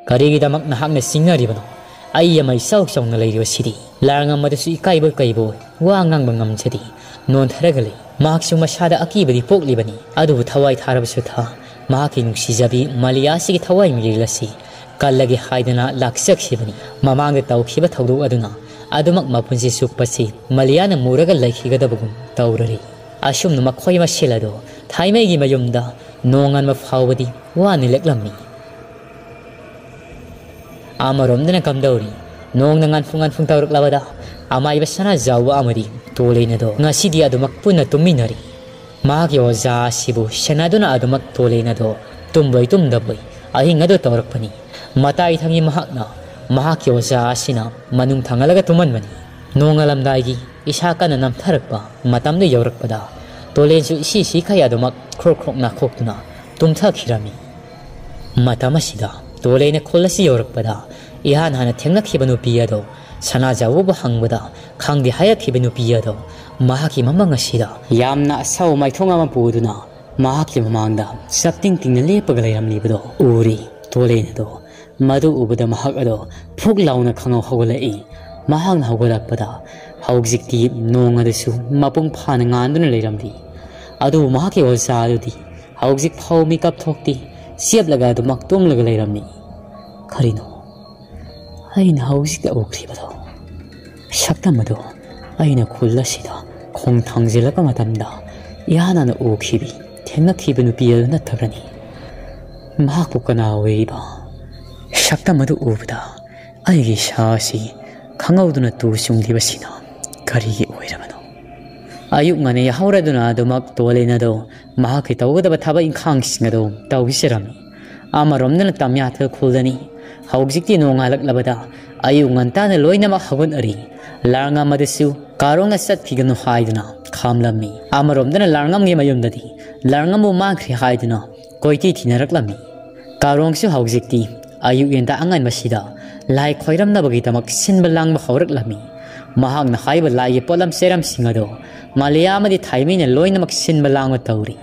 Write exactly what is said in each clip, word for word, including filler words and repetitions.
"ꯀꯔꯤꯒꯤꯗꯃꯛ ꯅꯍꯥꯛꯅ ꯆꯤꯡꯅꯔꯤꯕꯅꯣ? ꯑꯩ ꯑꯃ ꯏꯆꯥꯎ ꯆꯥꯎꯅ ꯂꯩꯔꯤꯕꯁꯤꯗꯤ?" ꯂꯥꯔꯉꯝ ꯑꯗꯨꯁꯨ ꯏꯀꯥꯏꯕꯣꯏ ꯀꯩꯕꯣꯏ ꯋꯥ ꯉꯥꯡꯕ ꯉꯝꯖꯗꯦ, ꯅꯣꯟꯊꯔꯒ ꯂꯩ꯫ ꯃꯍꯥꯛꯁꯨ ꯃꯁꯥꯗ ꯑꯀꯤꯕꯗꯤ ꯄꯣꯛꯂꯤꯕꯅꯤ, ꯑꯗꯨꯕꯨ ꯊꯋꯥꯏ ꯊꯥꯔꯕꯁꯨ ꯊꯥ, ꯃꯍꯥꯛꯀꯤ ꯅꯨꯡꯁꯤꯖꯕꯤ ꯃꯥꯂꯤꯌꯥꯁꯤꯒꯤ ꯊꯋꯥꯏ ꯃꯤꯔꯦꯜ ꯑꯁꯤ ꯀꯜꯂꯒꯦ ꯍꯥꯏꯗꯅ ꯂꯥꯛꯆꯈꯤꯕꯅꯤ꯫ ꯃꯃꯥꯡꯗ ꯇꯧꯈꯤꯕ ꯊꯧꯗꯣꯛ ꯑꯗꯨꯅ ꯑꯗꯨꯃꯛ ꯃꯄꯨꯟꯁꯤ ꯆꯨꯞꯄꯁꯤ ꯃꯥꯂꯤꯌꯥꯅ ꯃꯨꯔꯒ ꯂꯩꯈꯤꯒꯗꯕꯒꯨꯝ ꯇꯧꯔꯔꯤ꯫ ꯑꯁꯨꯝꯅ ꯃꯈꯣꯏ ꯃꯁꯦꯜ ꯑꯗꯨ ꯊꯥꯏꯃꯩꯒꯤ ꯃꯌꯨꯝꯗ ꯅꯣꯡꯉꯥꯟꯕ ꯐꯥꯎꯕꯗꯤ ꯋꯥꯅ ꯂꯦꯛꯂꯝꯃꯤ꯫ ꯑꯃꯔꯣꯝꯗꯅ ꯀꯝꯗꯧꯔꯤ? ꯅꯣꯡꯅ ꯉꯥꯟꯐꯨꯡ ꯉꯥꯟꯐꯨꯡ ꯇꯧꯔꯛꯂꯕꯗ ꯑꯃꯥꯏꯕ ꯁꯅꯥꯖꯥꯎꯕ ꯑꯃꯗꯤ ꯇꯣꯂꯦꯟ ꯑꯗꯣ ꯉꯁꯤꯗꯤ ꯑꯗꯨꯃꯛ ꯄꯨꯟꯅ ꯇꯨꯝꯃꯤꯟꯅꯔꯤ꯫ ꯃꯍꯥꯛꯀꯤ ꯑꯣꯖꯥ ꯑꯁꯤꯕꯨ ꯁꯦꯟꯅꯗꯨꯅ ꯑꯗꯨꯃꯛ ꯇꯣꯂꯦꯟ ꯑꯗꯣ ꯇꯨꯝꯕꯣꯏ ꯇꯨꯝꯗꯕꯣꯏ ꯑꯍꯤꯡ ꯑꯗꯨ ꯇꯧꯔꯛꯄꯅꯤ꯫ ꯃꯇꯥꯏ ꯊꯪꯒꯤ ꯃꯍꯥꯛꯅ ꯃꯍꯥꯛꯀꯤ ꯑꯣꯖꯥ ꯑꯁꯤꯅ ꯃꯅꯨꯡ ꯊꯪꯍꯜꯂꯒ ꯇꯨꯝꯍꯟꯕꯅꯤ꯫ ꯅꯣꯡꯉꯥꯜꯂꯝꯗꯥꯏꯒꯤ ꯏꯁꯥ ꯀꯟꯅ ꯅꯝꯊꯔꯛꯄ ꯃꯇꯝꯗ ꯌꯧꯔꯛꯄꯗ ꯇꯣꯂꯦꯟꯁꯨ ꯏꯁꯤ ꯁꯤꯈꯩ ꯑꯗꯨꯃꯛ ꯈ꯭ꯔꯣꯛ ꯈ꯭ꯔꯣꯛ ꯅꯥꯈꯣꯛꯇꯨꯅ ꯇꯨꯝꯊꯈꯤꯔꯝꯃꯤ꯫ ꯃꯇꯝ ꯑꯁꯤꯗ ꯇꯣꯂꯦꯟꯅ ꯈꯨꯜ ꯑꯁꯤ ꯌꯧꯔꯛꯄꯗ ꯏꯍꯥꯟ ꯍꯥꯟꯅ ꯊꯦꯡꯅꯈꯤꯕ ꯅꯨꯄꯤ ꯑꯗꯣ ꯁꯅꯥꯖꯥꯎꯕꯕꯨ ꯍꯪꯕꯗ ꯈꯪꯗꯦ ꯍꯥꯏꯔꯛꯈꯤꯕ ꯅꯨꯄꯤ ꯑꯗꯣ ꯃꯍꯥꯛꯀꯤ ꯃꯃꯪ ꯑꯁꯤꯗ ꯌꯥꯝꯅ ꯑꯁꯥꯎ ꯃꯥꯏꯊꯣꯡ ꯑꯃ ꯄꯨꯗꯨꯅ ꯃꯍꯥꯛꯀꯤ ꯃꯃꯥꯡꯗ ꯆꯞꯇꯤꯡ ꯇꯤꯡꯅ ꯂꯦꯞꯄꯒ ꯂꯩꯔꯝꯂꯤꯕꯗꯣ ꯎꯔꯤ꯫ ꯇꯣꯂꯦꯟ ꯑꯗꯣ ꯃꯗꯨ ꯎꯕꯗ ꯃꯍꯥꯛ ꯑꯗꯣ ꯐꯨꯛ ꯂꯥꯎꯅ ꯈꯪꯍꯧ ꯍꯧꯒꯠꯂꯛꯏ꯫ ꯃꯍꯥꯛꯅ ꯍꯧꯒꯠꯂꯛꯄꯗ ꯍꯧꯖꯤꯛꯇꯤ ꯅꯣꯡ ꯑꯗꯨꯁꯨ ꯃꯄꯨꯡ ꯐꯥꯅ ꯉꯥꯟꯗꯨꯅ ꯂꯩꯔꯝꯂꯤ꯫ ꯑꯗꯨꯕꯨ ꯃꯍꯥꯛꯀꯤ ꯑꯣꯖꯥ ꯑꯗꯨꯗꯤ ꯍꯧꯖꯤꯛ ꯐꯥꯎ ꯃꯤꯀꯞ ꯊꯣꯛꯇꯦ, ꯆꯦꯞꯂꯒ ꯑꯗꯨꯃꯛ ꯇꯨꯝꯂꯒ ꯂꯩꯔꯝꯃꯤ꯫ ꯀꯔꯤꯅꯣ ꯑꯩꯅ ꯍꯧꯖꯤꯛꯇ ꯎꯈ꯭ꯔꯤꯕꯗꯣ? ꯁꯛꯇꯝ ꯑꯗꯣ ꯑꯩꯅ ꯈꯨꯜ ꯑꯁꯤꯗ ꯈꯣꯡ ꯊꯥꯡꯖꯤꯜꯂꯛꯄ ꯃꯇꯝꯗ ꯏꯍꯥꯟ ꯍꯥꯟꯅ ꯎꯈꯤꯕꯤ, ꯊꯦꯡꯅꯈꯤꯕ ꯅꯨꯄꯤ ꯑꯗꯨ ꯅꯠꯇꯕ꯭ꯔꯅꯤ? ꯃꯍꯥꯛꯄꯨ ꯀꯅꯥ ꯑꯣꯏꯔꯤꯕ? ꯁꯛꯇꯝ ꯑꯗꯨ ꯎꯕꯗ ꯑꯩꯒꯤ ꯏꯁꯥ ꯑꯁꯤ ꯈꯪꯍꯧꯗꯅ ꯇꯨ ꯆꯨꯡꯂꯤꯕꯁꯤꯅ ꯀꯔꯤꯒꯤ ꯑꯣꯏꯔꯕꯅꯣ? ꯑꯌꯨꯛ ꯉꯟꯅ ꯌꯥꯍꯧꯔꯗꯨꯅ ꯑꯗꯨꯃꯛ ꯇꯣꯂꯦꯟ ꯑꯗꯣ ꯃꯍꯥꯛꯀꯤ ꯇꯧꯒꯗꯕ ꯊꯕꯛ ꯏꯪꯈꯥꯡꯁꯤꯡ ꯑꯗꯣ ꯇꯧꯕꯤꯖꯔꯝꯃꯤ꯫ ꯑꯃꯔꯣꯝꯗꯅ ꯇꯝꯌꯥꯊꯦꯜ ꯈꯨꯜꯗꯅꯤ꯫ ꯍꯧꯖꯤꯛꯇꯤ ꯅꯣꯡꯉꯥꯜꯂꯛꯂꯕꯗ ꯑꯌꯨꯛ ꯉꯟꯇꯥꯅ ꯂꯣꯏꯅꯃꯛ ꯍꯧꯒꯠꯅꯔꯤ꯫ ꯂꯥꯔꯉꯝ ꯑꯗꯨꯁꯨ ꯀꯥꯔꯣꯡꯅ ꯆꯠꯈꯤꯒꯅꯨ ꯍꯥꯏꯗꯨꯅ ꯈꯥꯝꯂꯝꯃꯤ꯫ ꯑꯃꯔꯣꯝꯗꯅ ꯂꯥꯔꯉꯝꯒꯤ ꯃꯌꯨꯝꯗꯗꯤ ꯂꯥꯔꯉꯝꯕꯨ ꯃꯥꯡꯈ꯭ꯔꯦ ꯍꯥꯏꯗꯨꯅ ꯀꯣꯏꯊꯤ ꯊꯤꯅꯔꯛꯂꯝꯃꯤ꯫ ꯀꯥꯔꯣꯡꯁꯨ ꯍꯧꯖꯤꯛꯇꯤ ꯑꯌꯨꯛ ꯉꯟꯇꯥ ꯑꯉꯟꯕꯁꯤꯗ ꯂꯥꯏ ꯈꯣꯏꯔꯝꯅꯕꯒꯤꯗꯃꯛ ꯁꯤꯟꯕ ꯂꯥꯡꯕ ꯍꯧꯔꯛꯂꯝꯃꯤ꯫ ꯃꯍꯥꯛꯅ ꯍꯥꯏꯕ ꯂꯥꯏꯒꯤ ꯄꯣꯠꯂꯝ ꯆꯩꯔꯝꯁꯤꯡ ꯑꯗꯨ ꯃꯥꯂꯤꯌꯥ ꯑꯃꯗꯤ ꯊꯥꯏꯃꯩꯅ ꯂꯣꯏꯅꯃꯛ ꯁꯤꯟꯕ ꯂꯥꯡꯕ ꯇꯧꯔꯤ꯫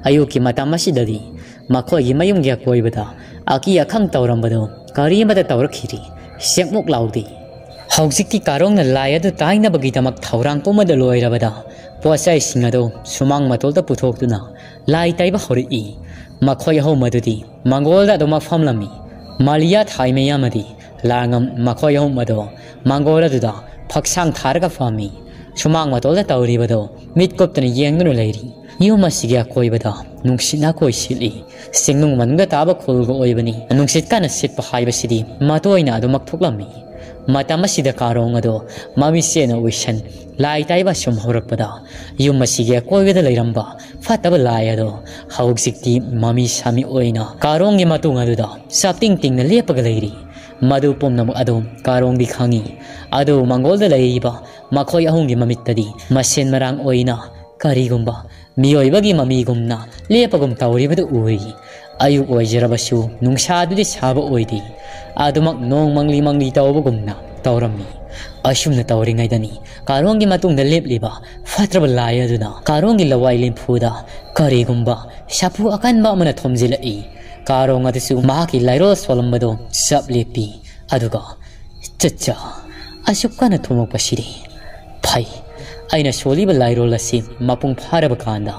ꯑꯌꯨꯛꯀꯤ ꯃꯇꯝ ꯑꯁꯤꯗꯗꯤ ꯃꯈꯣꯏꯒꯤ ꯃꯌꯨꯝꯒꯤ ꯑꯀꯣꯏꯕꯗ ꯑꯀꯤ ꯑꯈꯪ ꯇꯧꯔꯝꯕꯗꯨ ꯀꯔꯤ ꯑꯃꯠꯇ ꯇꯧꯔꯛꯈꯤꯗꯦ꯫ ꯁꯦꯛꯃꯨꯛ ꯂꯥꯎꯗꯦ꯫ ꯍꯧꯖꯤꯛꯇꯤ ꯀꯥꯔꯣꯡꯅ ꯂꯥꯏ ꯑꯗꯨ ꯇꯥꯏꯅꯕꯒꯤꯗꯃꯛ ꯊꯧꯔꯥꯡ ꯄꯨꯝꯕꯗ ꯂꯣꯏꯔꯕꯗ ꯄꯣꯠꯆꯩꯁꯤꯡ ꯑꯗꯨ ꯁꯨꯃꯥꯡ ꯃꯇꯣꯜꯗ ꯄꯨꯊꯣꯛꯇꯨꯅ ꯂꯥꯏ ꯇꯩꯕ ꯍꯧꯔꯛꯏ꯫ ꯃꯈꯣꯏ ꯑꯍꯨꯝ ꯑꯗꯨꯗꯤ ꯃꯪꯒꯣꯜꯗ ꯑꯗꯨꯃꯛ ꯐꯝꯂꯝꯃꯤ꯫ ꯃꯥꯂꯤꯌꯥ, ꯊꯥꯏꯃꯩ ꯑꯃꯗꯤ ꯂꯥꯡꯉꯝ, ꯃꯈꯣꯏ ꯑꯍꯨꯝ ꯑꯗꯣ ꯃꯪꯒꯣꯜ ꯑꯗꯨꯗ ꯐꯛꯁꯥꯡ ꯊꯥꯔꯒ ꯐꯝꯃꯤ꯫ ꯁꯨꯃꯥꯡ ꯃꯇꯣꯜꯗ ꯇꯧꯔꯤꯕꯗꯣ ꯃꯤꯠ ꯀꯨꯞꯇꯅ ꯌꯦꯡꯗꯨꯅ ꯂꯩꯔꯤ꯫ ꯌꯨꯝ ꯑꯁꯤꯒꯤ ꯑꯀꯣꯏꯕꯗ ꯅꯨꯡꯁꯤꯠꯅ ꯀꯣꯏ ꯁꯤꯠꯂꯤ꯫ ꯆꯤꯡꯅꯨꯡ ꯃꯅꯨꯡꯗ ꯇꯥꯕ ꯈꯨꯜꯒ ꯑꯣꯏꯕꯅꯤ꯫ ꯅꯨꯡꯁꯤꯠ ꯀꯟꯅ ꯁꯤꯠꯄ ꯍꯥꯏꯕꯁꯤꯗꯤ ꯃꯇꯣꯏꯅ ꯑꯗꯨꯃꯛ ꯊꯣꯛꯂꯝꯃꯤ꯫ ꯃꯇꯝ ꯑꯁꯤꯗ ꯀꯥꯔꯣꯡ ꯑꯗꯣ ꯃꯃꯤꯠꯁꯦꯅ ꯎꯏꯁꯟ ꯂꯥꯏ ꯇꯥꯏꯕ ꯁꯨꯝ ꯍꯧꯔꯛꯄꯗ ꯌꯨꯝ ꯑꯁꯤꯒꯤ ꯑꯀꯣꯏꯕꯗ ꯂꯩꯔꯝꯕ ꯐꯠꯇꯕ ꯂꯥꯏ ꯑꯗꯣ ꯍꯧꯖꯤꯛꯇꯤ ꯃꯃꯤ ꯁꯥꯃꯤ ꯑꯣꯏꯅ ꯀꯥꯔꯣꯡꯒꯤ ꯃꯇꯨꯡ ꯑꯗꯨꯗ ꯆꯞꯇꯤꯡ ꯇꯤꯡꯅ ꯂꯦꯞꯄꯒ ꯂꯩꯔꯤ꯫ ꯃꯗꯨ ꯄꯨꯝꯅꯃꯛ ꯑꯗꯨ ꯀꯥꯔꯣꯡꯗꯤ ꯈꯪꯏ꯫ ꯑꯗꯨ ꯃꯪꯒꯣꯜꯗ ꯂꯩꯔꯤꯕ ꯃꯈꯣꯏ ꯑꯍꯨꯝꯒꯤ ꯃꯃꯤꯠꯇꯗꯤ ꯃꯁꯦꯟ ꯃꯔꯥꯡ ꯑꯣꯏꯅ ꯀꯔꯤꯒꯨꯝꯕ ꯃꯤꯑꯣꯏꯕꯒꯤ ꯃꯃꯤꯒꯨꯝꯅ ꯂꯦꯞꯄꯒꯨꯝ ꯇꯧꯔꯤꯕꯗꯨ ꯎꯔꯤ꯫ ꯑꯌꯨꯛ ꯑꯣꯏꯖꯔꯕꯁꯨ ꯅꯨꯡꯁꯥꯗꯨꯗꯤ ꯁꯥꯕ ꯑꯣꯏꯗꯦ꯫ ꯑꯗꯨꯃꯛ ꯅꯣꯡ ꯃꯪꯂꯤ ꯃꯪꯂꯤ ꯇꯧꯕꯒꯨꯝꯅ ꯇꯧꯔꯝꯃꯤ꯫ ꯑꯁꯨꯝꯅ ꯇꯧꯔꯤꯉꯩꯗꯅꯤ ꯀꯥꯔꯣꯡꯒꯤ ꯃꯇꯨꯡꯗ ꯂꯦꯞꯂꯤꯕ ꯐꯠꯇ꯭ꯔꯕ ꯂꯥꯏ ꯑꯗꯨꯅ ꯀꯥꯔꯣꯡꯒꯤ ꯂꯋꯥꯏ ꯂꯦꯝꯐꯨꯗ ꯀꯔꯤꯒꯨꯝꯕ ꯁꯥꯐꯨ ꯑꯀꯟꯕ ꯑꯃꯅ ꯊꯣꯝꯖꯤꯜꯂꯛꯏ꯫ ꯀꯥꯔꯣꯡ ꯑꯗꯨꯁꯨ ꯃꯍꯥꯛꯀꯤ ꯂꯥꯏꯔꯣꯜ ꯁꯣꯜꯂꯝꯕꯗꯣ ꯆꯞ ꯂꯦꯞꯄꯤ꯫ ꯑꯗꯨꯒ, "ꯆꯠꯆꯥ, ꯑꯁꯨꯛ ꯀꯟꯅ ꯊꯣꯝꯃꯛꯄꯁꯤꯗꯤ꯫ ꯐꯩ, ꯑꯩꯅ ꯁꯣꯜꯂꯤꯕ ꯂꯥꯏꯔꯣꯜ ꯑꯁꯤ ꯃꯄꯨꯡ ꯐꯥꯔꯕ ꯀꯥꯟꯗ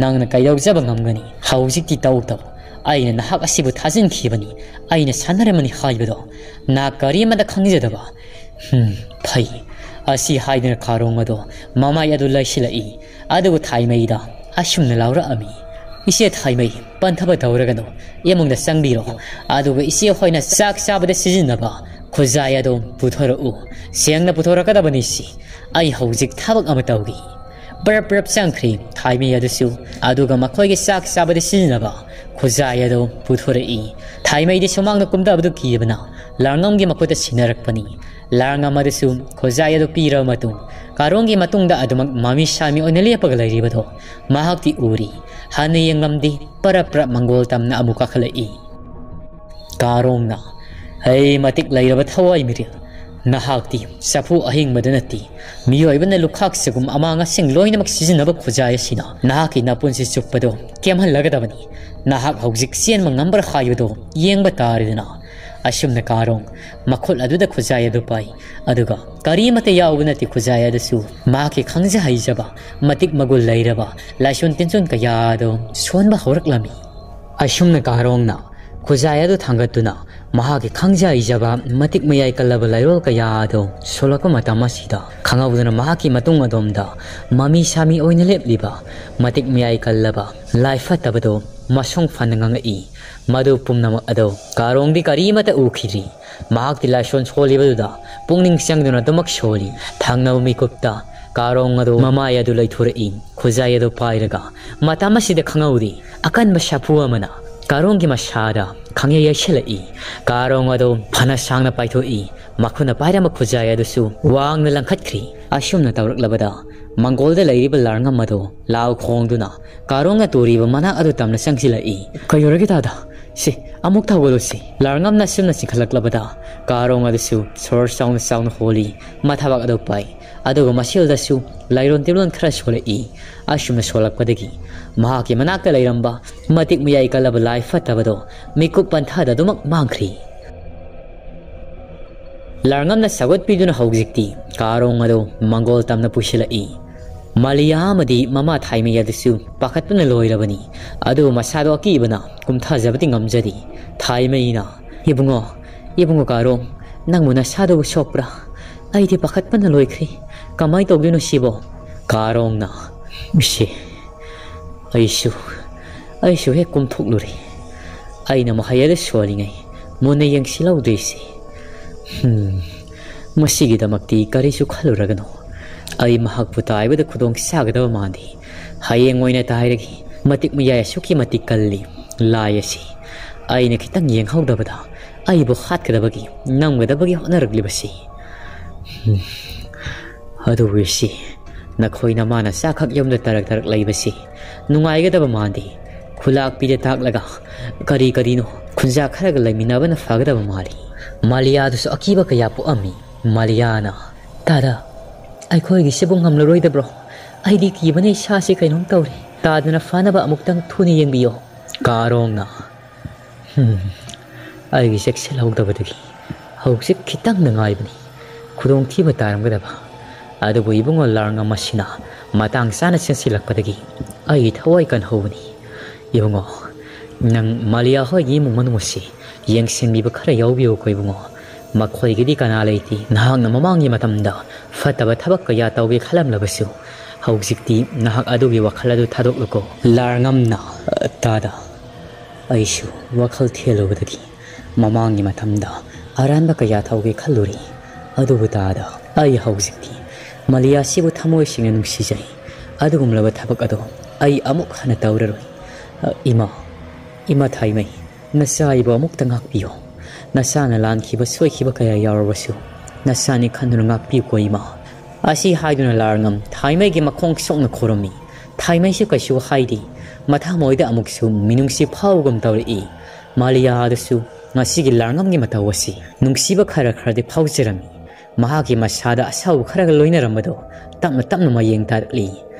ꯅꯪꯅ ꯀꯩꯗꯧꯖꯕ ꯉꯝꯒꯅꯤ? ꯍꯧꯖꯤꯛꯇꯤ ꯇꯧ ꯇꯧ꯫ ꯑꯩꯅ ꯅꯍꯥꯛ ꯑꯁꯤꯕꯨ ꯊꯥꯖꯤꯟꯈꯤꯕꯅꯤ, ꯑꯩꯅ ꯁꯥꯟꯅꯔꯝꯃꯅꯤ ꯍꯥꯏꯕꯗꯣ ꯅꯍꯥꯛ ꯀꯔꯤꯃꯠꯇ ꯈꯪꯖꯗꯕ꯫ ꯍꯝ, ꯐꯩ꯫" ꯑꯁꯤ ꯍꯥꯏꯗꯨꯅ ꯀꯥꯔꯣꯡ ꯑꯗꯣ ꯃꯃꯥꯏ ꯑꯗꯨ ꯂꯩꯁꯤꯜꯂꯛꯏ꯫ ꯑꯗꯨꯒ ꯊꯥꯏꯃꯩꯗ ꯑꯁꯨꯝꯅ ꯂꯥꯎꯔꯛꯑꯝꯃꯤ, "ꯏꯆꯦ ꯊꯥꯏꯃꯩ, ꯄꯟꯊꯕ ꯇꯧꯔꯒꯅꯨ, ꯏꯃꯨꯡꯗ ꯆꯪꯕꯤꯔꯣ꯫ ꯑꯗꯨꯒ ꯏꯆꯦ ꯍꯣꯏꯅ ꯆꯥꯛ ꯆꯥꯕꯗ ꯁꯤꯖꯤꯟꯅꯕ ꯈꯨꯖꯥꯏ ꯑꯗꯣ ꯄꯨꯊꯣꯔꯛꯎ꯫ ꯁꯦꯡꯅ ꯄꯨꯊꯣꯔꯛꯀꯗꯕꯅꯤ ꯁꯤ꯫ ꯑꯩ ꯍꯧꯖꯤꯛ ꯊꯕꯛ ꯑꯃ ꯇꯧꯔꯤ꯫" ꯄ꯭ꯔꯞ ꯄ꯭ꯔꯞ ꯆꯪꯈ꯭ꯔꯦ ꯊꯥꯏꯃꯩ ꯑꯗꯨꯁꯨ꯫ ꯑꯗꯨꯒ ꯃꯈꯣꯏꯒꯤ ꯆꯥꯛ ꯆꯥꯕꯗ ꯁꯤꯖꯤꯟꯅꯕ ꯈꯨꯖꯥꯏ ꯑꯗꯣ ꯄꯨꯊꯣꯔꯛꯏ꯫ ꯊꯥꯏꯃꯩꯗꯤ ꯁꯨꯃꯥꯡꯗ ꯀꯨꯝꯊꯕꯗꯨ ꯀꯤꯗꯅ ꯂꯥꯡꯉꯝꯒꯤ ꯃꯈꯨꯠꯇ ꯁꯤꯟꯅꯔꯛꯄꯅꯤ꯫ ꯂꯥꯡꯉꯝ ꯑꯗꯨꯁꯨ ꯈꯨꯖꯥꯏ ꯑꯗꯨ ꯄꯤꯔꯕ ꯃꯇꯨꯡ ꯀꯥꯔꯣꯡꯒꯤ ꯃꯇꯨꯡꯗ ꯑꯗꯨꯃꯛ ꯃꯃꯤ ꯁꯥꯃꯤ ꯑꯣꯏꯅ ꯂꯦꯞꯄꯒ ꯂꯩꯔꯤꯕꯗꯣ ꯃꯍꯥꯛꯇꯤ ꯎꯔꯤ꯫ ꯍꯟꯅ ꯌꯦꯡꯂꯝꯗꯦ, ꯄꯔꯞ ꯄꯔꯞ ꯃꯪꯒꯣꯜ ꯇꯝꯅ ꯑꯃꯨꯛ ꯀꯥꯈꯠꯂꯛꯏ꯫ ꯀꯥꯔꯣꯡꯅ, "ꯍꯩ, ꯃꯇꯤꯛ ꯂꯩꯔꯕ ꯊꯋꯥꯏ ꯃꯤꯔꯦꯜ, ꯅꯍꯥꯛꯇꯤ ꯆꯐꯨ ꯑꯍꯤꯡꯕꯗ ꯅꯠꯇꯦ, ꯃꯤꯑꯣꯏꯕꯅ ꯂꯨꯈꯥꯛ ꯆꯒꯨꯝ ꯑꯃꯥꯡ ꯑꯁꯦꯡ ꯂꯣꯏꯅꯃꯛ ꯁꯤꯖꯤꯟꯅꯕ ꯈꯨꯖꯥꯏ ꯑꯁꯤꯅ ꯅꯍꯥꯛꯀꯤ ꯅꯄꯨꯟꯁꯤ ꯆꯨꯞꯄꯗꯣ ꯀꯦꯝꯍꯜꯂꯒꯗꯕꯅꯤ꯫ ꯅꯍꯥꯛ ꯍꯧꯖꯤꯛ ꯆꯦꯟꯕ ꯉꯝꯕ꯭ꯔꯥ ꯍꯥꯏꯕꯗꯣ ꯌꯦꯡꯕ ꯇꯥꯔꯦꯗꯅ꯫" ꯑꯁꯨꯝꯅ ꯀꯥꯔꯣꯡ ꯃꯈꯨꯠ ꯑꯗꯨꯗ ꯈꯨꯖꯥꯏ ꯑꯗꯨ ꯄꯥꯏ꯫ ꯑꯗꯨꯒ ꯀꯔꯤꯃꯠꯇ ꯌꯥꯎꯕ ꯅꯠꯇꯦ ꯈꯨꯖꯥꯏ ꯑꯗꯨꯁꯨ꯫ ꯃꯍꯥꯛꯀꯤ ꯈꯪꯖ ꯍꯩꯖꯕ, ꯃꯇꯤꯛ ꯃꯒꯨꯟ ꯂꯩꯔꯕ ꯂꯥꯏꯁꯣꯟ ꯇꯤꯟꯖꯣꯟ ꯀꯌꯥ ꯑꯗꯨ ꯁꯣꯟꯕ ꯍꯧꯔꯛꯂꯝꯃꯤ꯫ ꯑꯁꯨꯝꯅ ꯀꯥꯔꯣꯡꯅ ꯈꯨꯖꯥꯏ ꯑꯗꯨ ꯊꯥꯡꯒꯠꯇꯨꯅ ꯃꯍꯥꯛꯀꯤ ꯈꯪꯖ ꯍꯩꯖꯕ, ꯃꯇꯤꯛ ꯃꯌꯥꯏ ꯀꯜꯂꯕ ꯂꯩꯔꯣꯜ ꯀꯌꯥ ꯑꯗꯨ ꯁꯣꯜꯂꯛꯄ ꯃꯇꯝ ꯑꯁꯤꯗ, ꯈꯪꯍꯧꯗꯅ ꯃꯍꯥꯛꯀꯤ ꯃꯇꯨꯡ ꯑꯗꯣꯝꯗ ꯃꯃꯤ ꯁꯥꯃꯤ ꯑꯣꯏꯅ ꯂꯦꯞꯂꯤꯕ ꯃꯇꯤꯛ ꯃꯌꯥꯏ ꯀꯜꯂꯕ ꯂꯥꯏ ꯐꯠꯇꯕꯗꯨ ꯃꯁꯣꯡ ꯐꯅ ꯉꯥꯡꯉꯛꯏ꯫ ꯃꯗꯨ ꯄꯨꯝꯅꯃꯛ ꯑꯗꯨ ꯀꯥꯔꯣꯡꯗꯤ ꯀꯔꯤꯃꯠꯇ ꯎꯈꯤꯗ꯭ꯔꯤ꯫ ꯃꯍꯥꯛꯇꯤ ꯂꯥꯏꯁꯣꯟ ꯁꯣꯜꯂꯤꯕꯗꯨꯗ ꯄꯨꯛꯅꯤꯡ ꯆꯪꯗꯨꯅ ꯑꯗꯨꯃꯛ ꯁꯣꯜꯂꯤ꯫ ꯊꯪꯅꯕ ꯃꯤꯀꯨꯞꯇ ꯀꯥꯔꯣꯡ ꯑꯗꯨ ꯃꯃꯥꯏ ꯑꯗꯨ ꯂꯩꯊꯣꯔꯛꯏ꯫ ꯈꯨꯖꯥꯏ ꯑꯗꯨ ꯄꯥꯏꯔꯒ ꯃꯇꯝ ꯑꯁꯤꯗ ꯈꯪꯍꯧꯗꯦ꯫ ꯑꯀꯟꯕ ꯁꯥꯐꯨ ꯑꯃꯅ ꯀꯥꯔꯣꯡꯒꯤ ꯃꯁꯥꯗ ꯈꯪꯌꯩ ꯌꯩꯁꯤꯜꯂꯛꯏ꯫ ꯀꯥꯔꯣꯡ ꯑꯗꯨ ꯐꯅ ꯁꯥꯡꯅ ꯄꯥꯏꯊꯣꯛꯏ꯫ ꯃꯈꯨꯠꯅ ꯄꯥꯏꯔꯝꯕ ꯈꯨꯖꯥꯏ ꯑꯗꯨꯁꯨ ꯋꯥꯡꯅ ꯂꯪꯈꯠꯈ꯭ꯔꯤ꯫ ꯑꯁꯨꯝꯅ ꯇꯧꯔꯛꯂꯕꯗ ꯃꯪꯒꯣꯜꯗ ꯂꯩꯔꯤꯕ ꯂꯥꯔꯉꯝ ꯑꯗꯨ ꯂꯥꯎ ꯈꯣꯡꯗꯨꯅ ꯀꯥꯔꯣꯡꯅ ꯇꯣꯔꯤꯕ ꯃꯅꯥꯛ ꯑꯗꯨ ꯇꯝꯅ ꯆꯪꯁꯤꯜꯂꯛꯏ꯫ "ꯀꯩꯗꯧꯔꯒꯦ ꯇꯥꯗ? ꯁꯤ, ꯑꯃꯨꯛ ꯊꯧꯒꯠꯂꯨꯁꯤ꯫" ꯂꯥꯔꯉꯝꯅ ꯑꯁꯨꯝꯅ ꯆꯤꯡꯈꯠꯂꯛꯂꯕꯗ ꯀꯥꯔꯣꯡ ꯑꯗꯨꯁꯨ ꯁꯣꯔ ꯆꯥꯎꯅ ꯆꯥꯎꯅ ꯍꯣꯜꯂꯤ꯫ ꯃꯊꯕꯥꯛ ꯑꯗꯨ ꯄꯥꯏ꯫ ꯑꯗꯨꯒ ꯃꯁꯦꯜꯗꯁꯨ ꯂꯥꯏꯔꯣꯟ ꯇꯤꯔꯣꯟ ꯈꯔ ꯁꯣꯜꯂꯛꯏ꯫ ꯑꯁꯨꯝꯅ ꯁꯣꯜꯂꯛꯄꯗꯒꯤ ꯃꯍꯥꯛꯀꯤ ꯃꯅꯥꯛꯇ ꯂꯩꯔꯝꯕ ꯃꯇꯤꯛ ꯃꯌꯥꯏ ꯀꯜꯂꯕ ꯂꯥꯏ ꯐꯠꯇꯕꯗꯣ ꯃꯤꯀꯨꯞ ꯄꯟꯊꯥꯗ ꯑꯗꯨꯃꯛ ꯃꯥꯡꯈ꯭ꯔꯤ꯫ ꯂꯥꯔꯉꯝꯅ ꯁꯧꯒꯠꯄꯤꯗꯨꯅ ꯍꯧꯖꯤꯛꯇꯤ ꯀꯥꯔꯣꯡ ꯑꯗꯨ ꯃꯪꯒꯣꯜ ꯇꯝꯅ ꯄꯨꯁꯤꯜꯂꯛꯏ꯫ ꯃꯥꯂꯤꯌꯥ ꯑꯃꯗꯤ ꯃꯃꯥ ꯊꯥꯏꯃꯩ ꯑꯗꯨꯁꯨ ꯄꯥꯈꯠꯄꯅ ꯂꯣꯏꯔꯕꯅꯤ꯫ ꯑꯗꯨꯕꯨ ꯃꯁꯥꯗꯣ ꯑꯀꯤꯕꯅ ꯀꯨꯝꯊꯖꯕꯗꯤ ꯉꯝꯖꯗꯦ꯫ ꯊꯥꯏꯃꯩꯅ, "ꯏꯕꯨꯡꯉꯣ, ꯏꯕꯨꯡꯉꯣ ꯀꯥꯔꯣꯡ, ꯅꯪꯕꯨ ꯅꯁꯥꯗꯨꯕꯨ ꯁꯣꯛꯄ꯭ꯔꯥ? ꯑꯩꯗꯤ ꯄꯥꯈꯠꯄꯅ ꯂꯣꯏꯈ꯭ꯔꯦ꯫ ꯀꯃꯥꯏ ꯇꯧꯗꯣꯏꯅꯣ ꯁꯤꯕꯣ?" ꯀꯥꯔꯣꯡꯅ, "ꯏꯁꯦ, ꯑꯩꯁꯨ, ꯑꯩꯁꯨ ꯍꯦꯛ ꯀꯨꯝꯊꯣꯛꯂꯨꯔꯦ꯫ ꯑꯩꯅ ꯃꯍꯩ ꯑꯗꯨ ꯁꯣꯜꯂꯤꯉꯩ ꯃꯨꯟꯅ ꯌꯦꯡꯁꯤꯜꯍꯧꯗ꯭ꯔꯤꯁꯦ꯫ ꯍꯝ, ꯃꯁꯤꯒꯤꯗꯃꯛꯇꯤ ꯀꯔꯤꯁꯨ ꯈꯜꯂꯨꯔꯒꯅꯨ꯫ ꯑꯩ ꯃꯍꯥꯛꯄꯨ ꯇꯥꯏꯕꯗ ꯈꯨꯗꯣꯡ ꯆꯥꯒꯗꯕ ꯃꯥꯟꯗꯦ꯫ ꯍꯌꯦꯡ ꯑꯣꯏꯅ ꯇꯥꯏꯔꯒꯦ꯫ ꯃꯇꯤꯛ ꯃꯌꯥꯏ ꯑꯁꯨꯛꯀꯤ ꯃꯇꯤꯛ ꯀꯜꯂꯤ ꯂꯥꯏ ꯑꯁꯤ꯫ ꯑꯩꯅ ꯈꯤꯇꯪ ꯌꯦꯡꯍꯧꯗꯕꯗ ꯑꯩꯕꯨ ꯍꯥꯠꯀꯗꯕꯒꯤ, ꯅꯝꯒꯗꯕꯒꯤ ꯍꯣꯠꯅꯔꯛꯂꯤꯕꯁꯤ꯫ ꯍꯝ, ꯑꯗꯨꯕꯨ ꯏꯁꯦ, ꯅꯈꯣꯏ ꯅꯃꯥ ꯅꯆꯥꯈꯛ ꯌꯨꯝꯗ ꯇꯔꯛ ꯇꯔꯛ ꯂꯩꯕꯁꯤ ꯅꯨꯡꯉꯥꯏꯒꯗꯕ ꯃꯥꯟꯗꯦ꯫ ꯈꯨꯂꯥꯛꯄꯤꯗ ꯇꯥꯛꯂꯒ ꯀꯔꯤ ꯀꯔꯤꯅꯣ ꯈꯨꯟꯖꯥ ꯈꯔꯒ ꯂꯩꯃꯤꯟꯅꯕꯅ ꯐꯒꯗꯕ ꯃꯥꯜꯂꯤ꯫" ꯃꯥꯂꯤꯌꯥꯗꯨꯁꯨ ꯑꯀꯤꯕ ꯀꯌꯥ ꯄꯣꯛꯑꯝꯃꯤ꯫ ꯃꯥꯂꯤꯌꯥꯅ, "ꯇꯥꯗ, ꯑꯩꯈꯣꯏꯒꯤꯁꯤꯕꯨ ꯉꯝꯂꯔꯣꯏꯗꯕ꯭ꯔꯣ? ꯑꯩꯗꯤ ꯀꯤꯕꯅ ꯏꯁꯥꯁꯤ ꯀꯩꯅꯣꯝ ꯇꯧꯔꯦ꯫ ꯇꯥꯗꯅ ꯐꯅꯕ ꯑꯃꯨꯛꯇꯪ ꯊꯨꯅ ꯌꯦꯡꯕꯤꯌꯣ꯫" ꯀꯥꯔꯣꯡꯅ, "ꯍꯝ, ꯑꯩꯒꯤ ꯆꯦꯛꯁꯤꯜꯍꯧꯗꯕꯗꯒꯤ ꯍꯧꯖꯤꯛ ꯈꯤꯇꯪꯗ ꯉꯥꯏꯕꯅꯤ ꯈꯨꯗꯣꯡꯊꯤꯕ ꯇꯥꯔꯝꯒꯗꯕ꯫ ꯑꯗꯨꯕꯨ ꯏꯕꯨꯡꯉꯣ ꯂꯥꯔꯉꯝ ꯑꯁꯤꯅ ꯃꯇꯥꯡ ꯆꯥꯅ ꯆꯦꯟꯁꯤꯜꯂꯛꯄꯗꯒꯤ ꯑꯩꯒꯤ ꯊꯋꯥꯏ ꯀꯟꯍꯧꯕꯅꯤ꯫ ꯏꯕꯨꯡꯉꯣ, ꯅꯪ ꯃꯥꯂꯤꯌꯥ ꯍꯣꯏꯒꯤ ꯏꯃꯨꯡ ꯃꯅꯨꯡ ꯑꯁꯤ ꯌꯦꯡꯁꯤꯟꯕꯤꯕ ꯈꯔ ꯌꯥꯎꯕꯤꯌꯨꯀꯣ ꯏꯕꯨꯡꯉꯣ꯫ ꯃꯈꯣꯏꯒꯤꯗꯤ ꯀꯅꯥ ꯂꯩꯇꯦ꯫ ꯅꯍꯥꯛꯅ ꯃꯃꯥꯡꯒꯤ ꯃꯇꯝꯗ ꯐꯠꯇꯕ ꯊꯕꯛ ꯀꯌꯥ ꯇꯧꯒꯦ ꯈꯜꯂꯝꯂꯕꯁꯨ, ꯍꯧꯖꯤꯛꯇꯤ ꯅꯍꯥꯛ ꯑꯗꯨꯒꯤ ꯋꯥꯈꯜ ꯑꯗꯨ ꯊꯥꯗꯣꯛꯂꯨꯀꯣ꯫ ꯂꯥꯔꯉꯝꯅ, ꯇꯥꯗ, ꯑꯩꯁꯨ ꯋꯥꯈꯜ ꯊꯦꯜꯂꯨꯕꯗꯒꯤ ꯃꯃꯥꯡꯒꯤ ꯃꯇꯝꯗ ꯑꯔꯥꯟꯕ ꯀꯌꯥ ꯇꯧꯒꯦ ꯈꯜꯂꯨꯔꯤ꯫ ꯑꯗꯨꯕꯨ ꯇꯥꯗ, ꯑꯩ ꯍꯧꯖꯤꯛꯇꯤ ꯃꯥꯂꯤꯌꯥꯁꯤꯕꯨ ꯊꯃꯣꯏ ꯁꯦꯡꯅ ꯅꯨꯡꯁꯤꯖꯩ꯫ ꯑꯗꯨꯒꯨꯝꯂꯕ ꯊꯕꯛ ꯑꯗꯣ ꯑꯩ ꯑꯃꯨꯛ ꯍꯟꯅ ꯇꯧꯔꯔꯣꯏ꯫ ꯑ, ꯏꯃꯥ, ꯏꯃꯥ ꯊꯥꯏꯃꯩ, ꯅꯆꯥ ꯑꯩꯕꯨ ꯑꯃꯨꯛꯇ ꯉꯥꯛꯄꯤꯌꯨ꯫ ꯅꯆꯥꯅ ꯂꯥꯟꯈꯤꯕ ꯁꯣꯏꯈꯤꯕ ꯀꯌꯥ ꯌꯥꯎꯔꯕꯁꯨ, ꯅꯆꯥꯅꯤ ꯈꯟꯗꯨꯅ ꯉꯥꯛꯄꯤꯌꯨꯀꯣ ꯏꯃꯥ꯫ ꯑꯁꯤ ꯍꯥꯏꯗꯨꯅ ꯂꯥꯔꯉꯝ ꯊꯥꯏꯃꯩꯒꯤ ꯃꯈꯣꯡ ꯁꯣꯛꯅ ꯈꯨꯔꯨꯝꯃꯤ꯫ ꯊꯥꯏꯃꯩꯁꯨ ꯀꯩꯁꯨ ꯍꯥꯏꯗꯦ꯫ ꯃꯊꯃꯣꯏꯗ ꯑꯃꯨꯛꯁꯨ ꯃꯤꯅꯨꯡꯁꯤ ꯐꯥꯎꯒꯨꯝ ꯇꯧꯔꯛꯏ꯫ ꯃꯥꯂꯤꯌꯥ ꯑꯗꯨꯁꯨ ꯉꯁꯤꯒꯤ ꯂꯥꯔꯉꯝꯒꯤ ꯃꯇꯧ ꯑꯁꯤ ꯅꯨꯡꯁꯤꯕ ꯈꯔ ꯈꯔꯗꯤ ꯐꯥꯎꯖꯔꯝꯃꯤ꯫ ꯃꯍꯥꯛꯀꯤ ꯃꯁꯥꯗ ꯑꯁꯥꯎꯕ ꯈꯔꯒ ꯂꯣꯏꯅꯔꯝꯕꯗꯣ ꯇꯞꯅ ꯇꯞꯅ ꯃꯌꯦꯡ ꯇꯥꯔꯛꯂꯤ꯫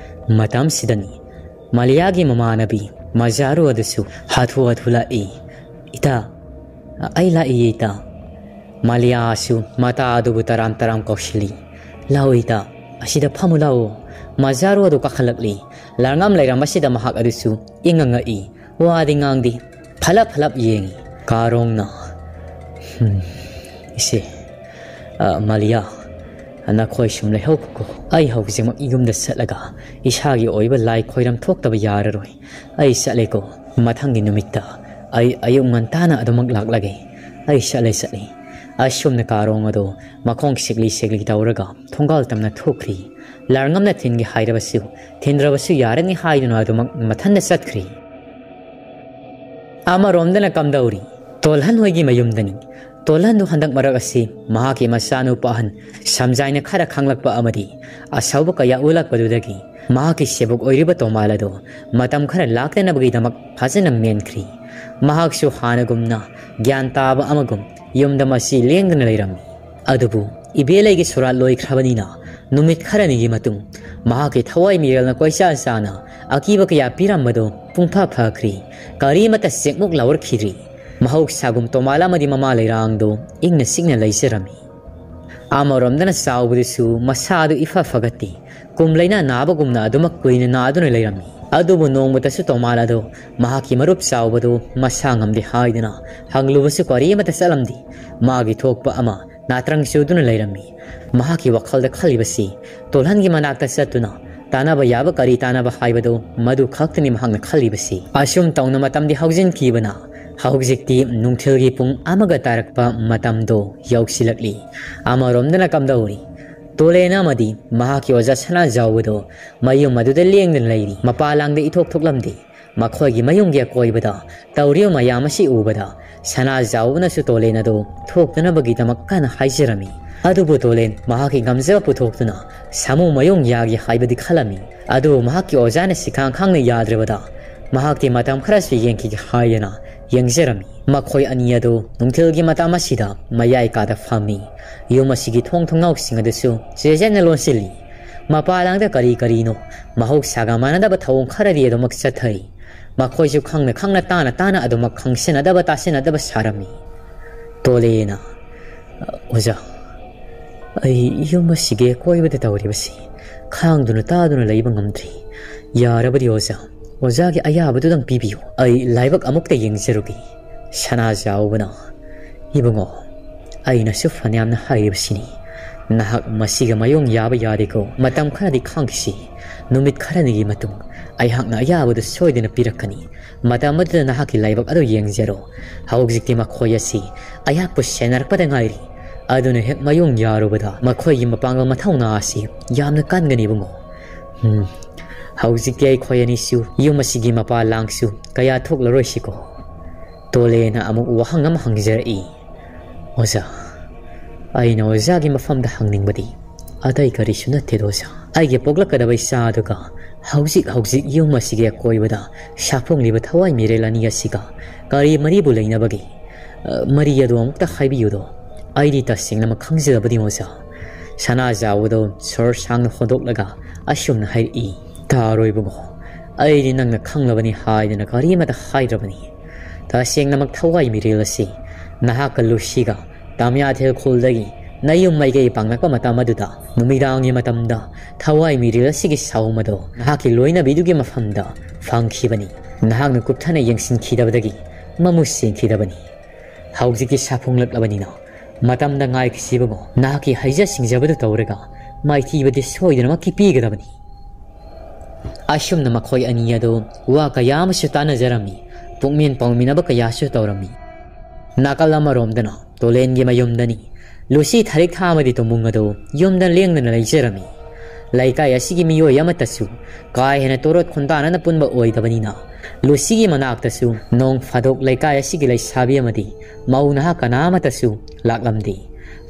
ꯃꯇꯝꯁꯤꯗꯅꯤ ꯃꯥꯂꯤꯌꯥꯒꯤ ꯃꯃꯥꯟꯅꯕꯤ ꯃꯖꯥꯔꯨ ꯑꯗꯨꯁꯨ ꯍꯥꯊꯨ ꯍꯥꯊꯨ ꯂꯥꯛꯏ꯫ "ꯏꯇꯥ, ꯑꯩ ꯂꯥꯛꯏꯌꯦ ꯏꯇꯥ꯫" ꯃꯥꯂꯤꯌꯥꯁꯨ ꯃꯇꯥ ꯑꯗꯨꯕꯨ ꯇꯔꯥꯝ ꯇꯔꯥꯝ ꯀꯧꯁꯤꯜꯂꯤ꯫ "ꯂꯥꯛꯑꯣ ꯏꯇꯥ, ꯑꯁꯤꯗ ꯐꯝꯃꯨ ꯂꯥꯛꯑꯣ꯫" ꯃꯖꯥꯔꯨ ꯑꯗꯨ ꯀꯥꯈꯠꯂꯛꯂꯤ꯫ ꯂꯥꯔꯉꯝ ꯂꯩꯔꯝꯕꯁꯤꯗ ꯃꯍꯥꯛ ꯑꯗꯨꯁꯨ ꯏꯉꯛ ꯉꯛꯏ꯫ ꯋꯥꯗꯤ ꯉꯥꯡꯗꯦ꯫ ꯐꯂꯞ ꯐꯂꯞ ꯌꯦꯡꯉꯤ꯫ ꯀꯥꯔꯣꯡꯅ, "ꯍꯝ, ꯏꯆꯦ, ꯑ, ꯃꯥꯂꯤꯌꯥ, ꯅꯈꯣꯏ ꯁꯨꯝ ꯂꯩꯍꯧꯈꯣꯀꯣ꯫ ꯑꯩ ꯍꯧꯖꯤꯛꯃꯛ ꯌꯨꯝꯗ ꯆꯠꯂꯒ ꯏꯁꯥꯒꯤ ꯑꯣꯏꯕ ꯂꯥꯏ ꯈꯣꯏꯔꯝ ꯊꯣꯛꯇꯕ ꯌꯥꯔꯔꯣꯏ꯫ ꯑꯩ ꯆꯠꯂꯦꯀꯣ꯫ ꯃꯊꯪꯒꯤ ꯅꯨꯃꯤꯠꯇ ꯑꯩ ꯑꯌꯨꯛ ꯉꯟꯇꯥꯅ ꯑꯗꯨꯃꯛ ꯂꯥꯛꯂꯒꯦ꯫ ꯑꯩ ꯆꯠꯂꯦ, ꯆꯠꯂꯦ꯫" ꯑꯁꯨꯝꯅ ꯀꯥꯔꯣꯡ ꯑꯗꯨ ꯃꯈꯣꯡ ꯁꯤꯛꯂꯤ ꯁꯤꯛꯂꯤ ꯇꯧꯔꯒ ꯊꯣꯡꯒꯥꯜ ꯇꯝꯅ ꯊꯣꯛꯈ꯭ꯔꯤ꯫ ꯂꯥꯔꯉꯝꯅ ꯊꯤꯟꯒꯦ ꯍꯥꯏꯔꯕꯁꯨ, ꯊꯤꯟꯗ꯭ꯔꯕꯁꯨ ꯌꯥꯔꯅꯤ ꯍꯥꯏꯗꯨꯅ ꯑꯗꯨꯃꯛ ꯃꯊꯟꯗ ꯆꯠꯈ꯭ꯔꯤ꯫ ꯑꯃꯔꯣꯝꯗꯅ ꯀꯝꯗꯧꯔꯤ? ꯇꯣꯜꯍꯟ ꯍꯣꯏꯒꯤ ꯃꯌꯨꯝꯗꯅꯤ꯫ ꯇꯣꯜꯍꯟꯗꯨ ꯍꯟꯗꯛ ꯃꯔꯛ ꯑꯁꯤ ꯃꯍꯥꯛꯀꯤ ꯃꯆꯥꯅꯨꯄꯥ ꯑꯍꯟ ꯁꯝꯖꯥꯏꯅ ꯈꯔ ꯈꯪꯂꯛꯄ ꯑꯃꯗꯤ ꯑꯁꯧꯕ ꯀꯌꯥ ꯎꯠꯂꯛꯄꯗꯨꯗꯒꯤ ꯃꯍꯥꯛꯀꯤ ꯁꯦꯕꯣꯛ ꯑꯣꯏꯔꯤꯕ ꯇꯣꯃꯥꯜ ꯑꯗꯨ ꯃꯇꯝ ꯈꯔ ꯂꯥꯛꯇꯅꯕꯒꯤꯗꯃꯛ ꯐꯖꯅ ꯃꯦꯟꯈ꯭ꯔꯤ꯫ ꯃꯍꯥꯛꯁꯨ ꯍꯥꯟꯅꯒꯨꯝꯅ ꯒ꯭ꯌꯥꯟ ꯇꯥꯕ ꯑꯃꯒꯨꯝ ꯌꯨꯝꯗ ꯃꯆꯤ ꯂꯦꯡꯗꯅ ꯂꯩꯔꯝꯃꯤ꯫ ꯑꯗꯨꯕꯨ ꯏꯕꯦꯂꯩꯒꯤ ꯁꯣꯔꯥꯠ ꯂꯣꯏꯈ꯭ꯔꯕꯅꯤꯅ ꯅꯨꯃꯤꯠ ꯈꯔꯅꯤꯒꯤ ꯃꯇꯨꯡ ꯃꯍꯥꯛꯀꯤ ꯊꯋꯥꯏ ꯃꯤꯔꯦꯜꯅ ꯀꯣꯏꯆꯥ ꯆꯥꯅ ꯑꯀꯤꯕ ꯀꯌꯥ ꯄꯤꯔꯝꯕꯗꯨ ꯄꯨꯡꯐꯥ ꯐꯈ꯭ꯔꯤ꯫ ꯀꯔꯤꯃꯠꯇ ꯆꯦꯛꯃꯨꯛ ꯂꯥꯎꯔꯛꯈꯤꯗ꯭ꯔꯤ꯫ ꯃꯍꯧꯁꯥꯒꯨꯝ ꯇꯣꯃꯥꯂ ꯑꯃꯗꯤ ꯃꯃꯥ ꯂꯩꯔꯥꯡꯗꯣ ꯏꯪꯅ ꯆꯤꯛꯅ ꯂꯩꯖꯔꯝꯃꯤ꯫ ꯑꯃꯔꯣꯝꯗꯅ ꯆꯥꯎꯕꯗꯨꯁꯨ ꯃꯁꯥꯗꯨ ꯏꯐ ꯐꯒꯠꯇꯦ꯫ ꯀꯨꯝ ꯂꯩꯅꯥ ꯅꯥꯕꯒꯨꯝꯅ ꯑꯗꯨꯃꯛ ꯀꯨꯏꯅ ꯅꯥꯗꯨꯅ ꯂꯩꯔꯝꯃꯤ꯫ ꯑꯗꯨꯕꯨ ꯅꯣꯡꯃꯇꯁꯨ ꯇꯣꯃꯥꯜ ꯑꯗꯨ ꯃꯍꯥꯛꯀꯤ ꯃꯔꯨꯞ ꯆꯥꯎꯕꯗꯨ ꯃꯁꯥ ꯉꯝꯗꯦ ꯍꯥꯏꯗꯨꯅ ꯍꯪꯂꯨꯕꯁꯨ ꯀꯔꯤ ꯑꯃꯠꯇ ꯆꯠꯂꯝꯗꯦ꯫ ꯃꯥꯒꯤ ꯊꯣꯛꯄ ꯑꯃ ꯅꯥꯇ꯭ꯔꯪ ꯆꯨꯗꯨꯅ ꯂꯩꯔꯝꯃꯤ꯫ ꯃꯍꯥꯛꯀꯤ ꯋꯥꯈꯜꯗ ꯈꯜꯂꯤꯕꯁꯤ ꯇꯣꯜꯍꯟꯒꯤ ꯃꯅꯥꯛꯇ ꯆꯠꯇꯨꯅ ꯇꯥꯟꯅꯕ ꯌꯥꯕ ꯀꯔꯤ ꯇꯥꯟꯅꯕ ꯍꯥꯏꯕꯗꯨ ꯃꯗꯨ ꯈꯛꯇꯅꯤ ꯃꯍꯥꯛꯅ ꯈꯜꯂꯤꯕꯁꯤ꯫ ꯑꯁꯨꯝ ꯇꯧꯅ ꯃꯇꯝꯗꯤ ꯍꯧꯖꯤꯟꯈꯤꯕꯅ ꯍꯧꯖꯤꯛꯇꯤ ꯅꯨꯡꯊꯤꯜꯒꯤ ꯄꯨꯡ ꯑꯃꯒ ꯇꯥꯔꯛꯄ ꯃꯇꯝꯗꯣ ꯌꯧꯁꯤꯜꯂꯛꯂꯤ꯫ ꯑꯃꯔꯣꯝꯗꯅ ꯀꯝꯗꯧꯔꯤ? ꯇꯣꯂꯦꯟ ꯑꯃꯗꯤ ꯃꯍꯥꯛꯀꯤ ꯑꯣꯖꯥ ꯁꯅꯥꯖꯥꯎꯕꯗꯣ ꯃꯌꯨꯝ ꯑꯗꯨꯗ ꯂꯦꯡꯗꯅ ꯂꯩꯔꯤ꯫ ꯃꯄꯥ ꯂꯥꯡꯗ ꯏꯊꯣꯛ ꯊꯣꯛꯂꯝꯗꯦ꯫ ꯃꯈꯣꯏꯒꯤ ꯃꯌꯨꯝꯒꯤ ꯑꯀꯣꯏꯕꯗ ꯇꯧꯔꯤꯕ ꯃꯌꯥꯝ ꯑꯁꯤ ꯎꯕꯗ ꯁꯅꯥꯖꯥꯎꯕꯅꯁꯨ ꯇꯣꯂꯦꯟ ꯑꯗꯨ ꯊꯣꯛꯇꯅꯕꯒꯤꯗꯃꯛ ꯀꯟꯅ ꯍꯥꯏꯖꯔꯝꯃꯤ꯫ ꯑꯗꯨꯕꯨ ꯇꯣꯂꯦꯟ ꯃꯍꯥꯛꯀꯤ ꯉꯝꯖꯕ ꯄꯨꯊꯣꯛꯇꯨꯅ ꯁꯥꯃꯨ ꯃꯌꯣꯡ ꯌꯥꯒꯦ ꯍꯥꯏꯕꯗꯤ ꯈꯜꯂꯝꯃꯤ꯫ ꯑꯗꯨꯕꯨ ꯃꯍꯥꯛꯀꯤ ꯑꯣꯖꯥꯅ ꯁꯤꯈꯥꯡ ꯈꯥꯡꯅ ꯌꯥꯗ꯭ꯔꯕꯗ ꯃꯍꯥꯛꯇꯤ ꯃꯇꯝ ꯈꯔꯁꯨ ꯌꯦꯡꯈꯤꯒꯦ ꯍꯥꯏꯗꯅ ꯌꯦꯡꯖꯔꯝꯃꯤ꯫ ꯃꯈꯣꯏ ꯑꯅꯤ ꯑꯗꯨ ꯅꯨꯡꯊꯤꯜꯒꯤ ꯃꯇꯝ ꯑꯁꯤꯗ ꯃꯌꯥꯏ ꯀꯥꯗ ꯐꯝꯃꯤ꯫ ꯌꯨꯝ ꯑꯁꯤꯒꯤ ꯊꯣꯡ ꯊꯣꯡꯅꯥꯎꯁꯤꯡ ꯑꯗꯨꯁꯨ ꯆꯦꯖꯟꯅ ꯂꯣꯟꯁꯤꯜꯂꯤ꯫ ꯃꯄꯥꯂꯥꯡꯗ ꯀꯔꯤ ꯀꯔꯤꯅꯣ ꯃꯍꯧꯁꯥꯒ ꯃꯥꯟꯅꯗꯕ ꯊꯧꯑꯣꯡ ꯈꯔꯗꯤ ꯑꯗꯨꯃꯛ ꯆꯠꯊꯔꯤ꯫ ꯃꯈꯣꯏꯁꯨ ꯈꯪꯅ ꯈꯪꯅ ꯇꯥꯅ ꯇꯥꯅ ꯑꯗꯨꯃꯛ ꯈꯪꯁꯤꯟꯅꯗꯕ ꯇꯥꯁꯤꯟꯅꯗꯕ ꯁꯥꯔꯝꯃꯤ꯫ ꯇꯣꯂꯦꯅ, "ꯑꯣꯖꯥ, ꯑꯩ ꯌꯨꯝ ꯑꯁꯤꯒꯤ ꯑꯀꯣꯏꯕꯗ ꯇꯧꯔꯤꯕꯁꯤ ꯈꯥꯡꯗꯨꯅ ꯇꯥꯗꯨꯅ ꯂꯩꯕ ꯉꯝꯗ꯭ꯔꯤ꯫ ꯌꯥꯔꯕꯗꯤ ꯑꯣꯖꯥ, ꯑꯣꯖꯥꯒꯤ ꯑꯌꯥꯕꯗꯨꯗꯪ ꯄꯤꯕꯤꯌꯨ꯫ ꯑꯩ ꯂꯥꯏꯕꯛ ꯑꯃꯨꯛꯇ ꯌꯦꯡꯖꯔꯨꯒꯦ꯫" ꯁꯅꯥꯖꯥꯎꯕꯅ, "ꯏꯕꯨꯡꯉꯣ, ꯑꯩꯅꯁꯨ ꯐꯅꯌꯥꯝꯅ ꯍꯥꯏꯔꯤꯕꯁꯤꯅꯤ꯫ ꯅꯍꯥꯛ ꯃꯁꯤꯒ ꯃꯌꯣꯡ ꯌꯥꯕ ꯌꯥꯗꯦꯀꯣ꯫ ꯃꯇꯝ ꯈꯔꯗꯤ ꯈꯥꯡꯈꯤꯁꯤ꯫ ꯅꯨꯃꯤꯠ ꯈꯔꯅꯤꯒꯤ ꯃꯇꯨꯡ ꯑꯩꯍꯥꯛꯅ ꯑꯌꯥꯕꯗꯨ ꯁꯣꯏꯗꯅ ꯄꯤꯔꯛꯀꯅꯤ꯫ ꯃꯇꯝ ꯑꯗꯨꯗ ꯅꯍꯥꯛꯀꯤ ꯂꯥꯏꯕꯛ ꯑꯗꯨ ꯌꯦꯡꯖꯔꯣ꯫ ꯍꯧꯖꯤꯛꯇꯤ ꯃꯈꯣꯏ ꯑꯁꯤ ꯑꯩꯍꯥꯛꯄꯨ ꯁꯦꯟꯅꯔꯛꯄꯗ ꯉꯥꯏꯔꯤ꯫ ꯑꯗꯨꯅ ꯍꯦꯛ ꯃꯌꯣꯡ ꯌꯥꯔꯨꯕꯗ ꯃꯈꯣꯏꯒꯤ ꯃꯄꯥꯡꯒꯜ ꯃꯊꯧꯅꯥ ꯑꯁꯤ ꯌꯥꯝꯅ ꯀꯟꯒꯅꯤ ꯏꯕꯨꯡꯉꯣ꯫ ꯎꯝ, ꯍꯧꯖꯤꯛꯇꯤ ꯑꯩꯈꯣꯏ ꯑꯅꯤꯁꯨ ꯌꯨꯝ ꯑꯁꯤꯒꯤ ꯃꯄꯥ ꯂꯥꯡꯁꯨ ꯀꯌꯥ ꯊꯣꯛꯂꯔꯣꯏꯁꯤꯀꯣ꯫" ꯇꯣꯂꯦꯅ ꯑꯃꯨꯛ ꯋꯥꯍꯪ ꯑꯃ ꯍꯪꯖꯔꯛꯏ꯫ "ꯑꯣꯖꯥ, ꯑꯩꯅ ꯑꯣꯖꯥꯒꯤ ꯃꯐꯝꯗ ꯍꯪꯅꯤꯡꯕꯗꯤ ꯑꯇꯩ ꯀꯔꯤꯁꯨ ꯅꯠꯇꯦꯗ ꯑꯣꯖꯥ꯫ ꯑꯩꯒꯤ ꯄꯣꯛꯂꯛꯀꯗꯕ ꯏꯆꯥ ꯑꯗꯨꯒ ꯍꯧꯖꯤꯛ ꯍꯧꯖꯤꯛ ꯌꯨꯝ ꯑꯁꯤꯒꯤ ꯑꯀꯣꯏꯕꯗ ꯁꯥꯐꯣꯡꯂꯤꯕ ꯊꯋꯥꯏ ꯃꯤꯔꯦꯜ ꯑꯅꯤ ꯑꯁꯤꯒ ꯀꯔꯤ ꯃꯔꯤꯕꯨ ꯂꯩꯅꯕꯒꯦ? ꯑ, ꯃꯔꯤ ꯑꯗꯨ ꯑꯃꯨꯛꯇ ꯍꯥꯏꯕꯤꯌꯨꯗꯣ꯫ ꯑꯩꯗꯤ ꯇꯁꯦꯡꯅꯃꯛ ꯈꯪꯖꯗꯕꯅꯤ ꯑꯣꯖꯥ꯫" ꯁꯅꯥꯖꯥꯎꯕꯗꯣ ꯁꯣꯔ ꯁꯥꯡꯅ ꯍꯣꯟꯗꯣꯛꯂꯒ ꯑꯁꯨꯝꯅ ꯍꯥꯏꯔꯛꯏ, "ꯇꯥꯔꯣꯏꯕꯨꯡꯉꯣ, ꯑꯩꯗꯤ ꯅꯪꯅ ꯈꯪꯂꯕꯅꯤ ꯍꯥꯏꯗꯅ ꯀꯔꯤꯃꯇ ꯍꯥꯏꯗ꯭ꯔꯕꯅꯤ꯫ ꯇꯁꯦꯡꯅꯃꯛ ꯊꯋꯥꯏ ꯃꯤꯔꯦꯜ ꯑꯁꯤ ꯅꯍꯥꯛꯀ ꯂꯨꯁꯤꯒ ꯇꯥꯃꯤꯌꯥꯊꯦꯜ ꯈꯨꯜꯗꯒꯤ ꯅꯌꯨꯝ ꯃꯥꯏꯀꯩ ꯄꯥꯡꯂꯛꯄ ꯃꯇꯝ ꯑꯗꯨꯗ, ꯅꯨꯃꯤꯗꯥꯡꯒꯤ ꯃꯇꯝꯗ ꯊꯋꯥꯏ ꯃꯤꯔꯦꯜ ꯑꯁꯤꯒꯤ ꯁꯥꯎꯝ ꯑꯗꯨ ꯅꯍꯥꯛꯀꯤ ꯂꯣꯏꯅꯕꯤꯗꯨꯒꯤ ꯃꯐꯝꯗ ꯐꯪꯈꯤꯕꯅꯤ꯫ ꯅꯍꯥꯛꯅ ꯀꯨꯞꯊꯅ ꯌꯦꯡꯁꯤꯟꯈꯤꯗꯕꯗꯒꯤ ꯃꯃꯨꯠ ꯁꯦꯡꯈꯤꯗꯕꯅꯤ꯫ ꯍꯧꯖꯤꯛꯇꯤ ꯁꯥꯐꯣꯡꯂꯛꯂꯕꯅꯤꯅ, ꯃꯇꯝꯗ ꯉꯥꯏꯈꯤꯁꯤꯕꯕꯨ ꯅꯍꯥꯛꯀꯤ ꯍꯩꯖ ꯁꯤꯡꯖꯕꯗꯨ ꯇꯧꯔꯒ ꯃꯥꯏꯊꯤꯕꯗꯤ ꯁꯣꯏꯗꯅꯃꯛꯀꯤ ꯄꯤꯒꯗꯕꯅꯤ꯫ ꯑꯁꯨꯝꯅ ꯃꯈꯣꯏ ꯑꯅꯤ ꯑꯗꯨ ꯋꯥ ꯀꯌꯥ ꯑꯃꯁꯨ ꯇꯥꯟꯅꯖꯔꯝꯃꯤ꯫ ꯄꯨꯛꯃꯦꯟ ꯄꯥꯎꯃꯤꯟꯅꯕ ꯀꯌꯥꯁꯨ ꯇꯧꯔꯝꯃꯤ꯫ ꯅꯥꯀꯜ ꯑꯃꯔꯣꯝꯗꯅ ꯇꯣꯂꯦꯟꯒꯤ ꯃꯌꯨꯝꯗꯅꯤ꯫ ꯂꯨꯁꯤ, ꯊꯔꯤꯛ ꯊꯥ ꯑꯃꯗꯤ ꯇꯣꯃꯨꯡ ꯑꯗꯨ ꯌꯨꯝꯗ ꯂꯦꯡꯗꯅ ꯂꯩꯖꯔꯝꯃꯤ꯫ ꯂꯩꯀꯥꯏ ꯑꯁꯤꯒꯤ ꯃꯤꯑꯣꯏ ꯑꯃꯠꯇꯁꯨ ꯀꯥ ꯍꯦꯟꯅ ꯇꯣꯔꯣꯠ ꯈꯣꯟꯗꯥꯅꯅ ꯄꯨꯟꯕ ꯑꯣꯏꯗꯕꯅꯤꯅ, ꯂꯨꯁꯤꯒꯤ ꯃꯅꯥꯛꯇꯁꯨ ꯅꯣꯡ ꯐꯥꯗꯣꯛ ꯂꯩꯀꯥꯏ ꯑꯁꯤꯒꯤ ꯂꯩꯁꯥꯕꯤ ꯑꯃꯗꯤ ꯃꯧ ꯅꯍꯥ ꯀꯅꯥ ꯑꯃꯠꯇꯁꯨ ꯂꯥꯛꯂꯝꯗꯦ꯫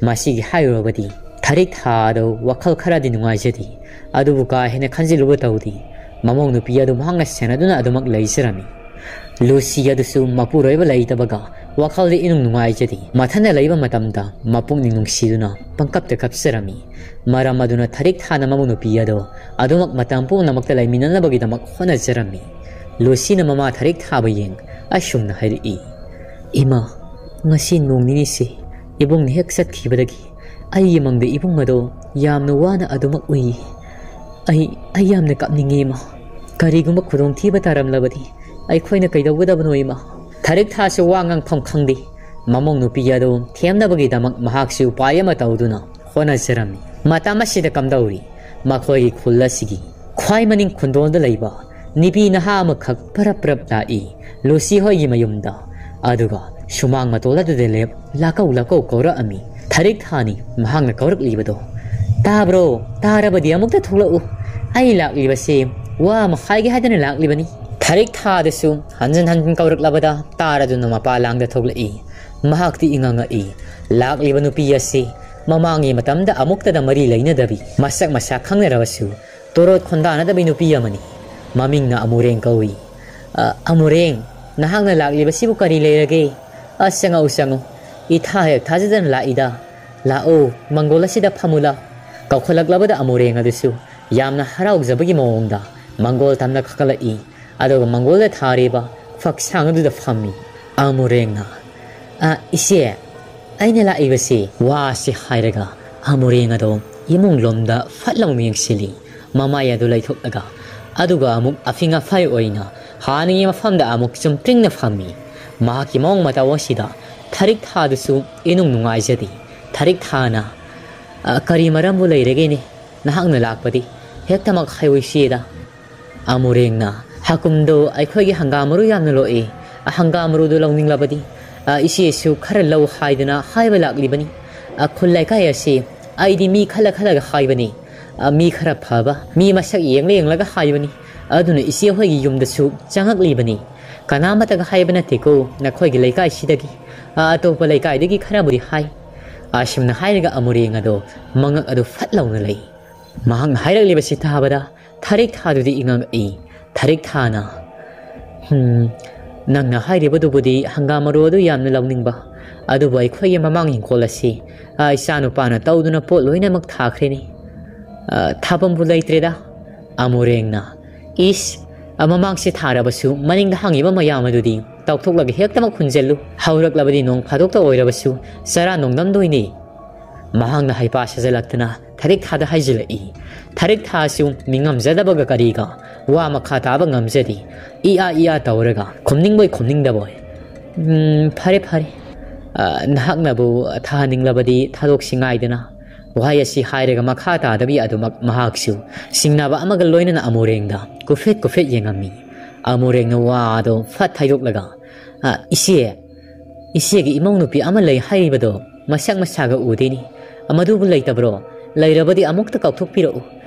ꯃꯁꯤꯒꯤ ꯍꯥꯏꯔꯨꯔꯕꯗꯤ, ꯊꯔꯤꯛ ꯊꯥ ꯑꯗꯨ ꯋꯥꯈꯜ ꯈꯔꯗꯤ ꯅꯨꯡꯉꯥꯏꯖꯗꯦ, ꯑꯗꯨꯕꯨ ꯀꯥ ꯍꯦꯟꯅ ꯈꯟꯖꯤꯜꯂꯨꯕ ꯇꯧꯗꯦ꯫ ꯃꯃꯧ ꯅꯨꯄꯤ ꯑꯗꯨ ꯃꯍꯥꯛꯅ ꯁꯦꯟꯅꯗꯨꯅ ꯑꯗꯨꯃꯛ ꯂꯩꯖꯔꯝꯃꯤ꯫ ꯂꯨꯁꯤ ꯑꯗꯨꯁꯨ ꯃꯄꯨꯔꯣꯏꯕ ꯂꯩꯇꯕꯒ ꯋꯥꯈꯜꯗ ꯏꯅꯨꯡ ꯅꯨꯡꯉꯥꯏꯖꯗꯦ꯫ ꯃꯊꯟꯇ ꯂꯩꯕ ꯃꯇꯝꯗ ꯃꯄꯨꯛꯅꯤꯡ ꯅꯨꯡꯁꯤꯗꯨꯅ ꯄꯪꯀꯞꯇ ꯀꯞꯆꯔꯝꯃꯤ꯫ ꯃꯔꯝ ꯑꯗꯨꯅ ꯊꯔꯤꯛ ꯊꯥꯅ ꯃꯃꯧ ꯅꯨꯄꯤ ꯑꯗꯨ ꯑꯗꯨꯃꯛ ꯃꯇꯝ ꯄꯨꯝꯅꯃꯛꯇ ꯂꯩꯃꯤꯟꯅꯅꯕꯒꯤꯗꯃꯛ ꯍꯣꯠꯅꯖꯔꯝꯃꯤ꯫ ꯂꯨꯁꯤꯅ ꯃꯃꯥ ꯊꯔꯤꯛ ꯊꯥꯕ ꯌꯦꯡ ꯑꯁꯨꯝꯅ ꯍꯥꯏꯔꯛꯏ, "ꯏꯃꯥ, ꯉꯁꯤ ꯅꯣꯡ ꯅꯤꯅꯤꯁꯤ ꯏꯕꯨꯡꯅ ꯍꯦꯛ ꯆꯠꯈꯤꯕꯗꯒꯤ ꯑꯩꯒꯤ ꯃꯪꯗ ꯏꯕꯨꯡ ꯑꯗꯣ ꯌꯥꯝꯅ ꯋꯥꯅ ꯑꯗꯨꯃꯛ ꯎꯏ꯫ ꯑꯩ, ꯑꯩ ꯌꯥꯝꯅ ꯀꯞꯅꯤꯡꯉꯤ, ꯏꯃꯥ꯫ ꯀꯔꯤꯒꯨꯝꯕ ꯈꯨꯗꯣꯡꯊꯤꯕ ꯇꯥꯔꯝꯂꯕꯗꯤ ꯑꯩꯈꯣꯏꯅ ꯀꯩꯗꯧꯒꯗꯕꯅꯣ, ꯏꯃꯥ?" ꯊꯔꯤꯛ ꯊꯥꯁꯨ ꯋꯥ ꯉꯥꯡꯐꯝ ꯈꯪꯗꯦ꯫ ꯃꯃꯧ ꯅꯨꯄꯤ ꯑꯗꯨ ꯊꯦꯝꯅꯕꯒꯤꯗꯃꯛ ꯃꯍꯥꯛꯁꯨ ꯎꯄꯥꯏ ꯑꯃ ꯇꯧꯗꯨꯅ ꯍꯣꯠꯅꯖꯔꯝꯃꯤ꯫ ꯃꯇꯝ ꯑꯁꯤꯗ ꯀꯝꯗꯧꯔꯤ? ꯃꯈꯣꯏꯒꯤ ꯈꯨꯜ ꯑꯁꯤꯒꯤ ꯈ꯭ꯋꯥꯏ ꯃꯅꯤꯡ ꯈꯨꯟꯗꯣꯜꯗ ꯂꯩꯕ ꯅꯨꯄꯤ ꯅꯍꯥ ꯑꯃꯈꯛ ꯄꯔꯞ ꯄꯔꯞ ꯂꯥꯛꯏ ꯂꯨꯁꯤ ꯍꯣꯏꯒꯤ ꯃꯌꯨꯝꯗ꯫ ꯑꯗꯨꯒ ꯁꯨꯃꯥꯡ ꯃꯇꯣꯜ ꯑꯗꯨꯗ ꯂꯦꯞ ꯂꯥꯛꯀꯧ ꯂꯥꯛꯀꯧ ꯀꯧꯔꯛꯑꯝꯃꯤ꯫ ꯊꯔꯤꯛ ꯊꯥꯅꯤ ꯃꯍꯥꯛꯅ ꯀꯧꯔꯛꯂꯤꯕꯗꯣ꯫ "ꯇꯥꯕ꯭ꯔꯣ? ꯇꯥꯔꯕꯗꯤ ꯑꯃꯨꯛꯇ ꯊꯣꯛꯂꯛꯎ꯫ ꯑꯩ ꯂꯥꯛꯂꯤꯕꯁꯤ ꯋꯥ ꯑꯃ ꯍꯥꯏꯒꯦ ꯍꯥꯏꯗꯅ ꯂꯥꯛꯂꯤꯕꯅꯤ꯫" ꯊꯔꯤꯛ ꯊꯥꯗꯁꯨ ꯍꯟꯖꯤꯟ ꯍꯟꯖꯤꯟ ꯀꯧꯔꯛꯂꯕꯗ ꯇꯥꯔꯗꯨꯅ ꯃꯄꯥ ꯂꯥꯡꯗ ꯊꯣꯛꯂꯛꯏ꯫ ꯃꯍꯥꯛꯇꯤ ꯏꯉꯥꯡ ꯉꯛꯏ꯫ ꯂꯥꯛꯂꯤꯕ ꯅꯨꯄꯤ ꯑꯁꯤ ꯃꯃꯥꯡꯒꯤ ꯃꯇꯝꯗ ꯑꯃꯨꯛꯇꯗ ꯃꯔꯤ ꯂꯩꯅꯗꯕꯤ, ꯃꯁꯛ ꯃꯁꯥ ꯈꯪꯅꯔꯕꯁꯨ ꯇꯣꯔꯣꯠ ꯈꯣꯟꯗꯥꯅꯗꯕꯤ ꯅꯨꯄꯤ ꯑꯃꯅꯤ꯫ ꯃꯃꯤꯡꯅ ꯑꯃꯨꯔꯦꯡ ꯀꯧꯏ꯫ "ꯑ, ꯑꯃꯨꯔꯦꯡ, ꯅꯍꯥꯛꯅ ꯂꯥꯛꯂꯤꯕꯁꯤꯕꯨ ꯀꯔꯤ ꯂꯩꯔꯒꯦ? ꯑꯁ, ꯆꯪꯉꯛꯎ, ꯆꯪꯉꯨ꯫ ꯏꯊꯥ ꯍꯦꯛ ꯊꯥꯖꯗꯅ ꯂꯥꯛꯏꯗ꯫ ꯂꯥꯛꯑꯣ, ꯃꯪꯒꯣꯜ ꯑꯁꯤꯗ ꯐꯝꯃꯨ ꯂꯥꯎ꯫" ꯀꯧꯈꯠꯂꯛꯂꯕꯗ ꯑꯃꯨꯔꯦꯡ ꯑꯗꯨꯁꯨ ꯌꯥꯝꯅ ꯍꯔꯥꯎꯖꯕꯒꯤ ꯃꯑꯣꯡꯗ ꯃꯪꯒꯣꯜ ꯇꯝꯅ ꯀꯥꯈꯠꯂꯛꯏ꯫ ꯑꯗꯨꯒ ꯃꯪꯒꯣꯜꯗ ꯊꯥꯔꯤꯕ ꯐꯛꯁꯥꯡ ꯑꯗꯨꯗ ꯐꯝꯃꯤ꯫ ꯑꯃꯨꯔꯦꯡꯅ, "ꯑ, ꯏꯆꯦ, ꯑꯩꯅ ꯂꯥꯛꯏꯕꯁꯤ", ꯋꯥꯁꯤ ꯍꯥꯏꯔꯒ ꯑꯃꯨꯔꯦꯡ ꯑꯗꯣ ꯏꯃꯨꯡ ꯂꯣꯝꯗ ꯐꯠ ꯂꯥꯎꯅ ꯌꯦꯡꯁꯤꯜꯂꯤ꯫ ꯃꯃꯥꯏ ꯑꯗꯨ ꯂꯩꯊꯣꯛꯂꯒ, ꯑꯗꯨꯒ ꯑꯃꯨꯛ ꯑꯐꯤꯡ ꯑꯐꯥꯏ ꯑꯣꯏꯅ ꯍꯥꯟꯅꯒꯤ ꯃꯐꯝꯗ ꯑꯃꯨꯛ ꯆꯨꯝꯇ꯭ꯔꯤꯡꯅ ꯐꯝꯃꯤ꯫ ꯃꯍꯥꯛꯀꯤ ꯃꯑꯣꯡ ꯃꯇꯧ ꯑꯁꯤꯗ ꯊꯔꯤꯛ ꯊꯥꯗꯨꯁꯨ ꯏꯅꯨꯡ ꯅꯨꯡꯉꯥꯏꯖꯗꯦ꯫ ꯊꯔꯤꯛ ꯊꯥꯅ, "ꯑ, ꯀꯔꯤ ꯃꯔꯝꯕꯨ ꯂꯩꯔꯒꯦꯅꯦ? ꯅꯍꯥꯛꯅ ꯂꯥꯛꯄꯗꯤ ꯍꯦꯛꯇꯃꯛ ꯍꯥꯏꯑꯣ ꯏꯆꯦꯗ꯫" ꯑꯃꯨꯔꯦꯡꯅ, "ꯍꯥꯀꯨꯝꯗꯣ ꯑꯩꯈꯣꯏꯒꯤ ꯍꯪꯒꯥꯝ ꯃꯔꯨ ꯌꯥꯝꯅ ꯂꯣꯛꯏ꯫ ꯍꯪꯒꯥꯝ ꯃꯔꯨꯗꯨ ꯂꯧꯅꯤꯡꯂꯕꯗꯤ, ꯑ, ꯏꯆꯦꯁꯨ ꯈꯔ ꯂꯧ ꯍꯥꯏꯗꯨꯅ ꯍꯥꯏꯕ ꯂꯥꯛꯂꯤꯕꯅꯤ꯫ ꯑ, ꯈꯨꯜ ꯂꯩꯀꯥꯏ ꯑꯁꯤ ꯑꯩꯗꯤ ꯃꯤ ꯈꯜꯂ ꯈꯜꯂꯒ ꯍꯥꯏꯕꯅꯤ꯫ ꯑ, ꯃꯤ ꯈꯔ ꯐꯕ, ꯃꯤ ꯃꯁꯛ ꯌꯦꯡꯂ ꯌꯦꯡꯂꯒ ꯍꯥꯏꯕꯅꯤ꯫ ꯑꯗꯨꯅ ꯏꯆꯦ ꯍꯣꯏꯒꯤ ꯌꯨꯝꯗꯁꯨ ꯆꯪꯉꯛꯂꯤꯕꯅꯤ꯫ ꯀꯅꯥꯃꯠꯇꯒ ꯍꯥꯏꯕ ꯅꯠꯇꯦꯀꯣ, ꯅꯈꯣꯏꯒꯤ ꯂꯩꯀꯥꯏꯁꯤꯗꯒꯤ, ꯑ, ꯑꯇꯣꯞꯄ ꯂꯩꯀꯥꯏꯗꯒꯤ ꯈꯔꯕꯨꯗꯤ ꯍꯥꯏ꯫" ꯑꯁꯨꯝꯅ ꯍꯥꯏꯔꯒ ꯑꯃꯨꯔꯦꯡ ꯑꯗꯣ ꯃꯉꯛ ꯑꯗꯨ ꯐꯠ ꯂꯥꯎꯅ ꯂꯩ꯫ ꯃꯍꯥꯛꯅ ꯍꯥꯏꯔꯛꯂꯤꯕꯁꯤ ꯇꯥꯕꯗ ꯊꯔꯤꯛ ꯊꯥꯗꯨꯗꯤ ꯏꯉꯛꯏ꯫ ꯊꯔꯤꯛ ꯊꯥꯅ, "ꯍꯝ, ꯅꯪꯅ ꯍꯥꯏꯔꯤꯕꯗꯨꯕꯨꯗꯤ ꯍꯪꯒꯥꯝ ꯃꯔꯨ ꯑꯗꯨ ꯌꯥꯝꯅ ꯂꯧꯅꯤꯡꯕ, ꯑꯗꯨꯕꯨ ꯑꯩꯈꯣꯏꯒꯤ ꯃꯃꯥꯡ ꯏꯪꯈꯣꯜ ꯑꯁꯤ, ꯑ, ꯏꯆꯥꯅꯨꯄꯥꯅ ꯇꯧꯗꯨꯅ ꯄꯣꯠ ꯂꯣꯏꯅꯃꯛ ꯊꯥꯈ꯭ꯔꯦꯅꯦ꯫ ꯑ, ꯊꯥꯐꯝꯕꯨ ꯂꯩꯇ꯭ꯔꯦꯗ꯫" ꯑꯃꯨꯔꯦꯡꯅ, "ꯏꯁ, ꯑ, ꯃꯃꯥꯡꯁꯤ ꯊꯥꯔꯕꯁꯨ ꯃꯅꯤꯡꯗ ꯍꯥꯡꯉꯤꯕ ꯃꯌꯥꯝ ꯑꯗꯨꯗꯤ ꯇꯧꯊꯣꯛꯂꯒ ꯍꯦꯛꯇꯃꯛ ꯍꯨꯟꯖꯜꯂꯨ꯫ ꯍꯧꯔꯛꯂꯕꯗꯤ ꯅꯣꯡ ꯐꯥꯗꯣꯛꯇ ꯑꯣꯏꯔꯕꯁꯨ ꯆꯔꯥ ꯅꯣꯡꯗꯝꯗꯣꯏꯅꯦ꯫" ꯃꯍꯥꯛꯅ ꯍꯩꯄꯥ ꯁꯥꯖꯤꯜꯂꯛꯇꯅ ꯊꯔꯤꯛ ꯊꯥꯗ ꯍꯥꯏꯖꯤꯜꯂꯛꯏ꯫ ꯊꯔꯤꯛ ꯊꯥꯁꯨ ꯃꯤꯉꯝꯖꯗꯕꯒ ꯀꯔꯤꯒ ꯋꯥ ꯃꯈꯥ ꯇꯥꯕ ꯉꯝꯖꯗꯦ꯫ ꯏ ꯑꯥ ꯏ ꯑꯥ ꯇꯧꯔꯒ ꯈꯨꯝꯅꯤꯡꯕꯣꯏ ꯈꯨꯝꯅꯤꯡꯗꯕꯣꯏ꯫ "ꯎꯝ, ꯐꯔꯦ, ꯐꯔꯦ꯫ ꯑ, ꯅꯍꯥꯛꯅꯕꯨ ꯊꯥꯍꯟꯅꯤꯡꯂꯕꯗꯤ ꯊꯥꯗꯣꯛꯁꯤ ꯉꯥꯏꯗꯅ꯫" ꯋꯥꯍꯩ ꯑꯁꯤ ꯍꯥꯏꯔꯒ ꯃꯈꯥ ꯇꯥꯗꯕꯤ ꯑꯗꯨꯃꯛ ꯃꯍꯥꯛꯁꯨ ꯁꯤꯡꯅꯕ ꯑꯃꯒ ꯂꯣꯏꯅꯅ ꯑꯃꯨꯔꯦꯡꯗ ꯀꯨꯐꯦꯠ ꯀꯨꯐꯦꯠ ꯌꯦꯡꯉꯝꯃꯤ꯫ ꯑꯃꯨꯔꯦꯡꯅ ꯋꯥ ꯑꯗꯣ ꯐꯠ ꯊꯩꯗꯣꯛꯂꯒ, "ꯑ, ꯏꯆꯦ, ꯏꯆꯦꯒꯤ ꯏꯃꯧ ꯅꯨꯄꯤ ꯑꯃ ꯂꯩ ꯍꯥꯏꯔꯤꯕꯗꯣ ꯃꯁꯛ ꯃꯁꯥꯒ ꯎꯗꯦꯅꯦ꯫ ꯃꯗꯨꯕꯨ ꯂꯩꯇꯕ꯭ꯔꯣ? ꯂꯩꯔꯕꯗꯤ ꯑꯃꯨꯛꯇ ꯀꯧꯊꯣꯛꯄꯤꯔꯛꯎ꯫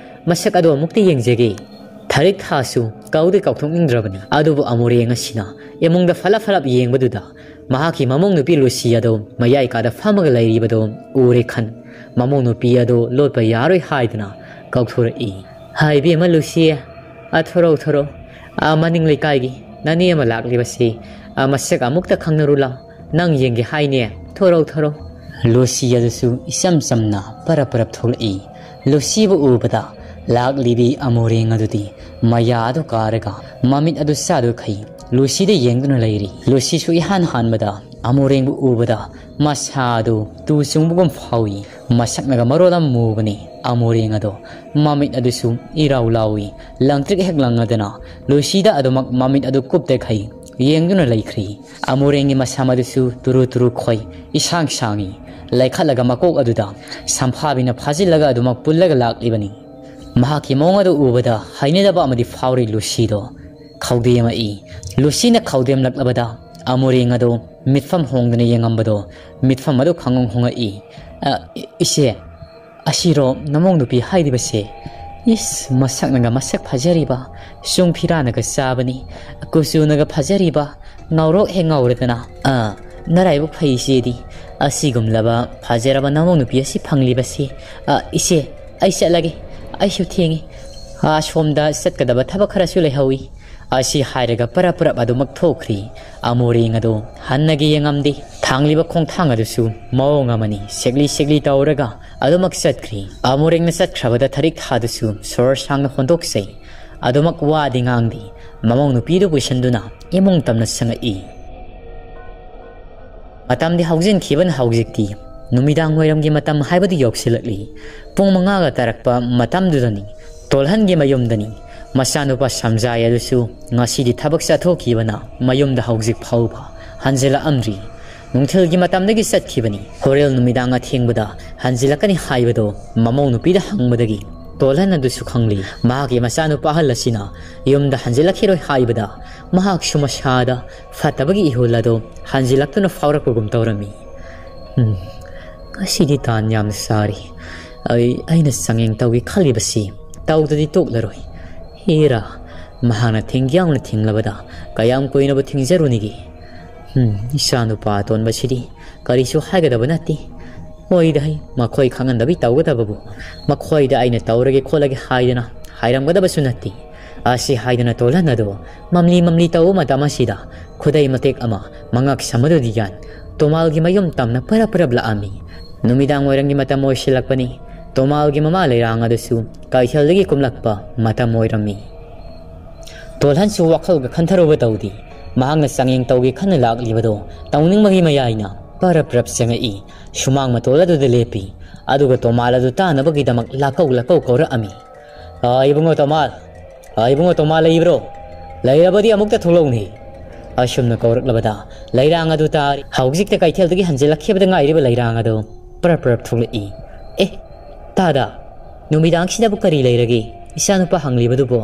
ꯃꯁꯛ ꯑꯗꯣ ꯑꯃꯨꯛꯇ ꯌꯦꯡꯖꯒꯦ꯫" ꯊꯔꯤꯛ ꯊꯥꯁꯨ ꯀꯧꯗꯤ ꯀꯧꯊꯣꯛꯅꯤꯡꯗ꯭ꯔꯕꯅꯤ꯫ ꯑꯗꯨꯕꯨ ꯑꯃꯨꯔꯦꯡ ꯑꯁꯤꯅ ꯏꯃꯨꯡꯗ ꯐꯠꯂꯞ ꯐꯠꯂꯞ ꯌꯦꯡꯕꯗꯨꯗ ꯃꯍꯥꯛꯀꯤ ꯃꯃꯧ ꯅꯨꯄꯤ ꯂꯨꯁꯤ ꯑꯗꯣ ꯃꯌꯥꯏ ꯀꯥꯗ ꯐꯝꯃꯒ ꯂꯩꯔꯤꯕꯗꯣ ꯎꯔꯦ ꯈꯟ, ꯃꯃꯧ ꯅꯨꯄꯤ ꯑꯗꯣ ꯂꯣꯠꯄ ꯌꯥꯔꯣꯏ ꯍꯥꯏꯗꯨꯅ ꯀꯧꯊꯣꯔꯛꯏ꯫ "ꯍꯥꯏ ꯏꯕꯦꯝꯃ ꯂꯨꯁꯤ, ꯑ, ꯊꯣꯔꯧ, ꯊꯣꯔꯧ꯫ ꯑ, ꯃꯅꯤꯡ ꯂꯩꯀꯥꯏꯒꯤ ꯅꯅꯦ ꯑꯃ ꯂꯥꯛꯂꯤꯕꯁꯤ, ꯑ, ꯃꯁꯛ ꯑꯃꯨꯛꯇ ꯈꯪꯅꯔꯨ ꯂꯥꯎ꯫ ꯅꯪ ꯌꯦꯡꯒꯦ ꯍꯥꯏꯅꯦ? ꯊꯣꯔꯧ, ꯊꯣꯔꯧ꯫" ꯂꯨꯁꯤ ꯑꯗꯨꯁꯨ ꯏꯆꯝ ꯆꯝꯅ ꯄꯔꯞ ꯄꯔꯞ ꯊꯣꯛꯂꯛꯏ꯫ ꯂꯨꯁꯤꯕꯨ ꯎꯕꯗ ꯂꯥꯛꯂꯤꯕꯤ ꯑꯃꯨꯔꯦꯡ ꯑꯗꯨꯗꯤ ꯃꯌꯥ ꯑꯗꯨ ꯀꯥꯔꯒ ꯃꯃꯤꯠ ꯑꯗꯨ ꯆꯥꯗꯨꯈꯩ ꯂꯨꯁꯤꯗ ꯌꯦꯡꯗꯨꯅ ꯂꯩꯔꯤ꯫ ꯂꯨꯁꯤꯁꯨ ꯏꯍꯥꯟ ꯍꯥꯟꯕꯗ ꯑꯃꯨꯔꯦꯡꯕꯨ ꯎꯕꯗ ꯃꯁꯥꯗꯨ ꯇꯨ ꯆꯨꯡꯕꯒꯨꯝ ꯐꯥꯎꯏ꯫ ꯃꯁꯛꯅꯒ ꯃꯔꯣꯜ ꯑꯃ ꯃꯨꯕꯅꯤ꯫ ꯑꯃꯨꯔꯦꯡ ꯑꯗꯣ ꯃꯃꯤꯠ ꯑꯗꯨꯁꯨ ꯏꯔꯥꯎ ꯂꯥꯎꯏ꯫ ꯂꯪꯇ꯭ꯔꯤꯛ ꯍꯦꯛ ꯂꯪꯉꯗꯅ ꯂꯨꯁꯤꯗ ꯑꯗꯨꯃꯛ ꯃꯃꯤꯠ ꯑꯗꯨ ꯀꯨꯞꯇꯈꯩ ꯌꯦꯡꯗꯨꯅ ꯂꯩꯈ꯭ꯔꯤ꯫ ꯑꯃꯨꯔꯦꯡꯒꯤ ꯃꯁꯝ ꯑꯗꯨꯁꯨ ꯇꯨꯔꯨ ꯇꯨꯔꯨ ꯈꯣꯏ, ꯏꯁꯥꯡ ꯁꯥꯡꯏ꯫ ꯂꯩꯈꯠꯂꯒ ꯃꯀꯣꯛ ꯑꯗꯨꯗ ꯁꯝꯐꯥꯕꯤꯅ ꯐꯥꯖꯤꯜꯂꯒ ꯑꯗꯨꯃꯛ ꯄꯨꯜꯂꯒ ꯂꯥꯛꯂꯤꯕꯅꯤ꯫ ꯃꯍꯥꯛꯀꯤ ꯃꯑꯣꯡ ꯑꯗꯨ ꯎꯕꯗ ꯍꯩꯅꯗꯕ ꯑꯃꯗꯤ ꯐꯥꯎꯔꯤ ꯂꯨꯁꯤꯗꯣ꯫ ꯈꯧꯗꯦꯝꯃꯛꯏ꯫ ꯂꯨꯁꯤꯅ ꯈꯧꯗꯦꯝꯂꯛꯂꯕꯗ ꯑꯃꯨꯔꯦꯡ ꯑꯗꯨ ꯃꯤꯠꯐꯝ ꯍꯣꯡꯗꯅ ꯌꯦꯡꯉꯝꯕꯗꯣ ꯃꯤꯠꯐꯝ ꯑꯗꯨ ꯈꯪꯍꯣꯡ ꯍꯣꯡꯉꯛꯏ꯫ "ꯑ, ꯏ-, ꯏꯆꯦ, ꯑꯁꯤꯔꯣ ꯅꯃꯧ ꯅꯨꯄꯤ ꯍꯥꯏꯔꯤꯕꯁꯦ? ꯏꯁ, ꯃꯁꯛꯅꯒ ꯃꯁꯛ ꯐꯖꯔꯤꯕ, ꯆꯨꯡ ꯐꯤꯔꯥꯅꯒ ꯆꯥꯕꯅꯤ, ꯀꯨꯆꯨꯅꯒ ꯐꯖꯔꯤꯕ, ꯉꯧꯔꯣꯛ ꯍꯦꯛ ꯉꯧꯔꯗꯅ꯫ ꯑꯥ, ꯅꯔꯥꯏꯕꯛ ꯐꯩ ꯏꯆꯦꯗꯤ꯫ ꯑꯁꯤꯒꯨꯝꯂꯕ ꯐꯖꯔꯕ ꯅꯃꯧ ꯅꯨꯄꯤ ꯑꯁꯤ ꯐꯪꯂꯤꯕꯁꯤ꯫ ꯑ, ꯏꯆꯦ, ꯑꯩ ꯆꯠꯂꯒꯦ꯫ ꯑꯩꯁꯨ ꯊꯦꯡꯉꯤ꯫ ꯑꯥ, ꯁꯣꯝꯗ ꯆꯠꯀꯗꯕ ꯊꯕꯛ ꯈꯔꯁꯨ ꯂꯩꯍꯧꯏ꯫" ꯑꯁꯤ ꯍꯥꯏꯔꯒ ꯄꯔꯞ ꯄꯔꯞ ꯑꯗꯨꯃꯛ ꯊꯣꯛꯈ꯭ꯔꯤ꯫ ꯑꯃꯨꯔꯦꯡ ꯑꯗꯨ ꯍꯟꯅꯒ ꯌꯦꯡꯉꯝꯗꯦ꯫ ꯊꯥꯡꯂꯤꯕ ꯈꯣꯡꯊꯥꯡ ꯑꯗꯨꯁꯨ ꯃꯑꯣꯡ ꯑꯃꯅꯤ, ꯁꯦꯛꯂꯤ ꯁꯦꯛꯂꯤ ꯇꯧꯔꯒ ꯑꯗꯨꯃꯛ ꯆꯠꯈ꯭ꯔꯤ꯫ ꯑꯃꯨꯔꯦꯡꯅ ꯆꯠꯈ꯭ꯔꯕꯗ ꯊꯔꯤꯛ ꯊꯥꯗꯨꯁꯨ ꯁꯣꯔ ꯁꯥꯡꯅ ꯍꯣꯟꯗꯣꯛꯆꯩ꯫ ꯑꯗꯨꯃꯛ ꯋꯥꯗꯤ ꯉꯥꯡꯗꯦ꯫ ꯃꯃꯧ ꯅꯨꯄꯤꯗꯨ ꯄꯨꯁꯤꯟꯗꯨꯅ ꯏꯃꯨꯡ ꯇꯝꯅ ꯆꯪꯉꯛꯏ꯫ ꯃꯇꯝꯗꯤ ꯍꯧꯖꯤꯟꯈꯤꯕꯅ ꯍꯧꯖꯤꯛꯇꯤ ꯅꯨꯃꯤꯗꯥꯡ ꯋꯥꯏꯔꯝꯒꯤ ꯃꯇꯝ ꯍꯥꯏꯕꯗꯨ ꯌꯧꯁꯤꯜꯂꯛꯂꯤ꯫ ꯄꯨꯡ ꯃꯉꯥꯒ ꯇꯥꯔꯛꯄ ꯃꯇꯝꯗꯨꯗꯅꯤ꯫ ꯇꯣꯜꯍꯟꯒꯤ ꯃꯌꯨꯝꯗꯅꯤ꯫ ꯃꯆꯥꯅꯨꯄꯥ ꯁꯝꯖꯥꯏ ꯑꯗꯨꯁꯨ ꯉꯁꯤꯗꯤ ꯊꯕꯛ ꯆꯠꯊꯣꯛꯈꯤꯕꯅ ꯃꯌꯨꯝꯗ ꯍꯧꯖꯤꯛ ꯐꯥꯎꯕ ꯍꯟꯖꯤꯜꯂꯛꯑꯝꯗ꯭ꯔꯤ꯫ ꯅꯨꯡꯊꯤꯜꯒꯤ ꯃꯇꯝꯗꯒꯤ ꯆꯠꯈꯤꯕꯅꯤ꯫ ꯍꯣꯔꯦꯟ ꯅꯨꯃꯤꯗꯥꯡ ꯑꯊꯦꯡꯕꯗ ꯍꯟꯖꯤꯜꯂꯛꯀꯅꯤ ꯍꯥꯏꯕꯗꯣ ꯃꯃꯧ ꯅꯨꯄꯤꯗ ꯍꯪꯕꯗꯒꯤ ꯇꯣꯜꯍꯟ ꯑꯗꯨꯁꯨ ꯈꯪꯂꯤ꯫ ꯃꯍꯥꯛꯀꯤ ꯃꯆꯥꯅꯨꯄꯥ ꯑꯍꯜ ꯑꯁꯤꯅ ꯌꯨꯝꯗ ꯍꯟꯖꯤꯜꯂꯛꯈꯤꯔꯣꯏ ꯍꯥꯏꯕꯗ ꯃꯍꯥꯛꯁꯨ ꯃꯁꯥꯗ ꯐꯠꯇꯕꯒꯤ ꯏꯍꯨꯜ ꯑꯗꯨ ꯍꯟꯖꯤꯜꯂꯛꯇꯨꯅ ꯐꯥꯎꯔꯛꯄꯒꯨꯝ ꯇꯧꯔꯝꯃꯤ꯫ "ꯎꯝ, ꯉꯁꯤꯗꯤ ꯇꯥꯟ ꯌꯥꯝꯅ ꯆꯥꯔꯤ꯫ ꯑꯩ, ꯑꯩꯅ ꯆꯥꯡꯌꯦꯡ ꯇꯧꯒꯦ ꯈꯜꯂꯤꯕꯁꯤ ꯇꯧꯗꯗꯤ ꯇꯣꯛꯂꯔꯣꯏ꯫ ꯍꯦꯔꯥ, ꯃꯍꯥꯛꯅ ꯊꯤꯡꯒꯦ ꯌꯥꯎꯅ ꯊꯤꯡꯂꯕꯗ ꯀꯌꯥꯝ ꯀꯨꯏꯅꯕꯨ ꯊꯤꯡꯖꯔꯨꯅꯤꯒꯦ? ꯎꯝ, ꯏꯆꯥꯅꯨꯄꯥ ꯑꯇꯣꯟꯕꯁꯤꯗꯤ ꯀꯔꯤꯁꯨ ꯍꯥꯏꯒꯗꯕ ꯅꯠꯇꯦ꯫ ꯍꯣꯏꯗ ꯍꯩ, ꯃꯈꯣꯏ ꯈꯪꯍꯟꯗꯕꯤ ꯇꯧꯒꯗꯕꯕꯨ꯫ ꯃꯈꯣꯏꯗ ꯑꯩꯅ ꯇꯧꯔꯒꯦ ꯈꯣꯠꯂꯒꯦ ꯍꯥꯏꯗꯅ ꯍꯥꯏꯔꯝꯒꯗꯕꯁꯨ ꯅꯠꯇꯦ꯫" ꯑꯁꯤ ꯍꯥꯏꯗꯨꯅ ꯇꯣꯜꯍꯟ ꯑꯗꯨ ꯃꯝꯂꯤ ꯃꯝꯂꯤ ꯇꯧꯕ ꯃꯇꯝ ꯑꯁꯤꯗ ꯈꯨꯗꯩ ꯃꯇꯦꯛ ꯑꯃ ꯃꯉꯛ ꯁꯝ ꯑꯗꯨꯗꯤ ꯌꯥꯟ ꯇꯣꯃꯥꯜꯒꯤ ꯃꯌꯨꯝ ꯇꯝꯅ ꯄꯔꯞ ꯄꯔꯞ ꯂꯥꯛꯑꯝꯃꯤ꯫ ꯅꯨꯃꯤꯗꯥꯡ ꯋꯥꯏꯔꯝꯒꯤ ꯃꯇꯝ ꯑꯣꯏꯁꯤꯜꯂꯛꯄꯅꯤ꯫ ꯇꯣꯃꯥꯜꯒꯤ ꯃꯃꯥ ꯂꯩꯔꯥꯡ ꯑꯗꯨꯁꯨ ꯀꯩꯊꯦꯜꯗꯒꯤ ꯀꯨꯝꯂꯛꯄ ꯃꯇꯝ ꯑꯣꯏꯔꯝꯃꯤ꯫ ꯇꯣꯜꯍꯟꯁꯨ ꯋꯥꯈꯜꯒ ꯈꯟꯊꯔꯨꯕ ꯇꯧꯗꯦ꯫ ꯃꯍꯥꯛꯅ ꯆꯥꯡꯌꯦꯡ ꯇꯧꯒꯦ ꯈꯟꯅ ꯂꯥꯛꯂꯤꯕꯗꯣ ꯇꯧꯅꯤꯡꯕꯒꯤ ꯃꯌꯥꯏꯅ ꯄꯔꯞ ꯄꯔꯞ ꯆꯪꯉꯛꯏ꯫ ꯁꯨꯃꯥꯡ ꯃꯇꯣꯜ ꯑꯗꯨꯗ ꯂꯦꯞꯄꯤ꯫ ꯑꯗꯨꯒ ꯇꯣꯃꯥꯜ ꯑꯗꯨ ꯇꯥꯅꯕꯒꯤꯗꯃꯛ ꯂꯥꯛꯀꯧ ꯂꯥꯛꯀꯧ ꯀꯧꯔꯛꯑꯝꯃꯤ꯫ "ꯑ, ꯏꯕꯨꯡꯉꯣ ꯇꯣꯃꯥꯜ! ꯑ, ꯏꯕꯨꯡꯉꯣ ꯇꯣꯃꯥꯜ ꯂꯩꯕ꯭ꯔꯣ? ꯂꯩꯔꯕꯗꯤ ꯑꯃꯨꯛꯇ ꯊꯣꯛꯂꯛꯎꯅꯦ!" ꯑꯁꯨꯝꯅ ꯀꯧꯔꯛꯂꯕꯗ ꯂꯩꯔꯥꯡ ꯑꯗꯨ ꯇꯥꯔꯤ꯫ ꯍꯧꯖꯤꯛꯇ ꯀꯩꯊꯦꯜꯗꯒꯤ ꯍꯟꯖꯤꯜꯂꯛꯈꯤꯕꯗ ꯉꯥꯏꯔꯤꯕ ꯂꯩꯔꯥꯡ ꯑꯗꯨ ꯄꯔꯞ ꯄꯔꯞ ꯊꯣꯛꯂꯛꯏ꯫ "ꯑꯦ, ꯇꯥꯗ, ꯅꯨꯃꯤꯗꯥꯡꯁꯤꯗꯕꯨ ꯀꯔꯤ ꯂꯩꯔꯒꯦ?" ꯏꯆꯥꯅꯨꯄꯥ ꯍꯪꯂꯤꯕꯗꯨꯕꯨ꯫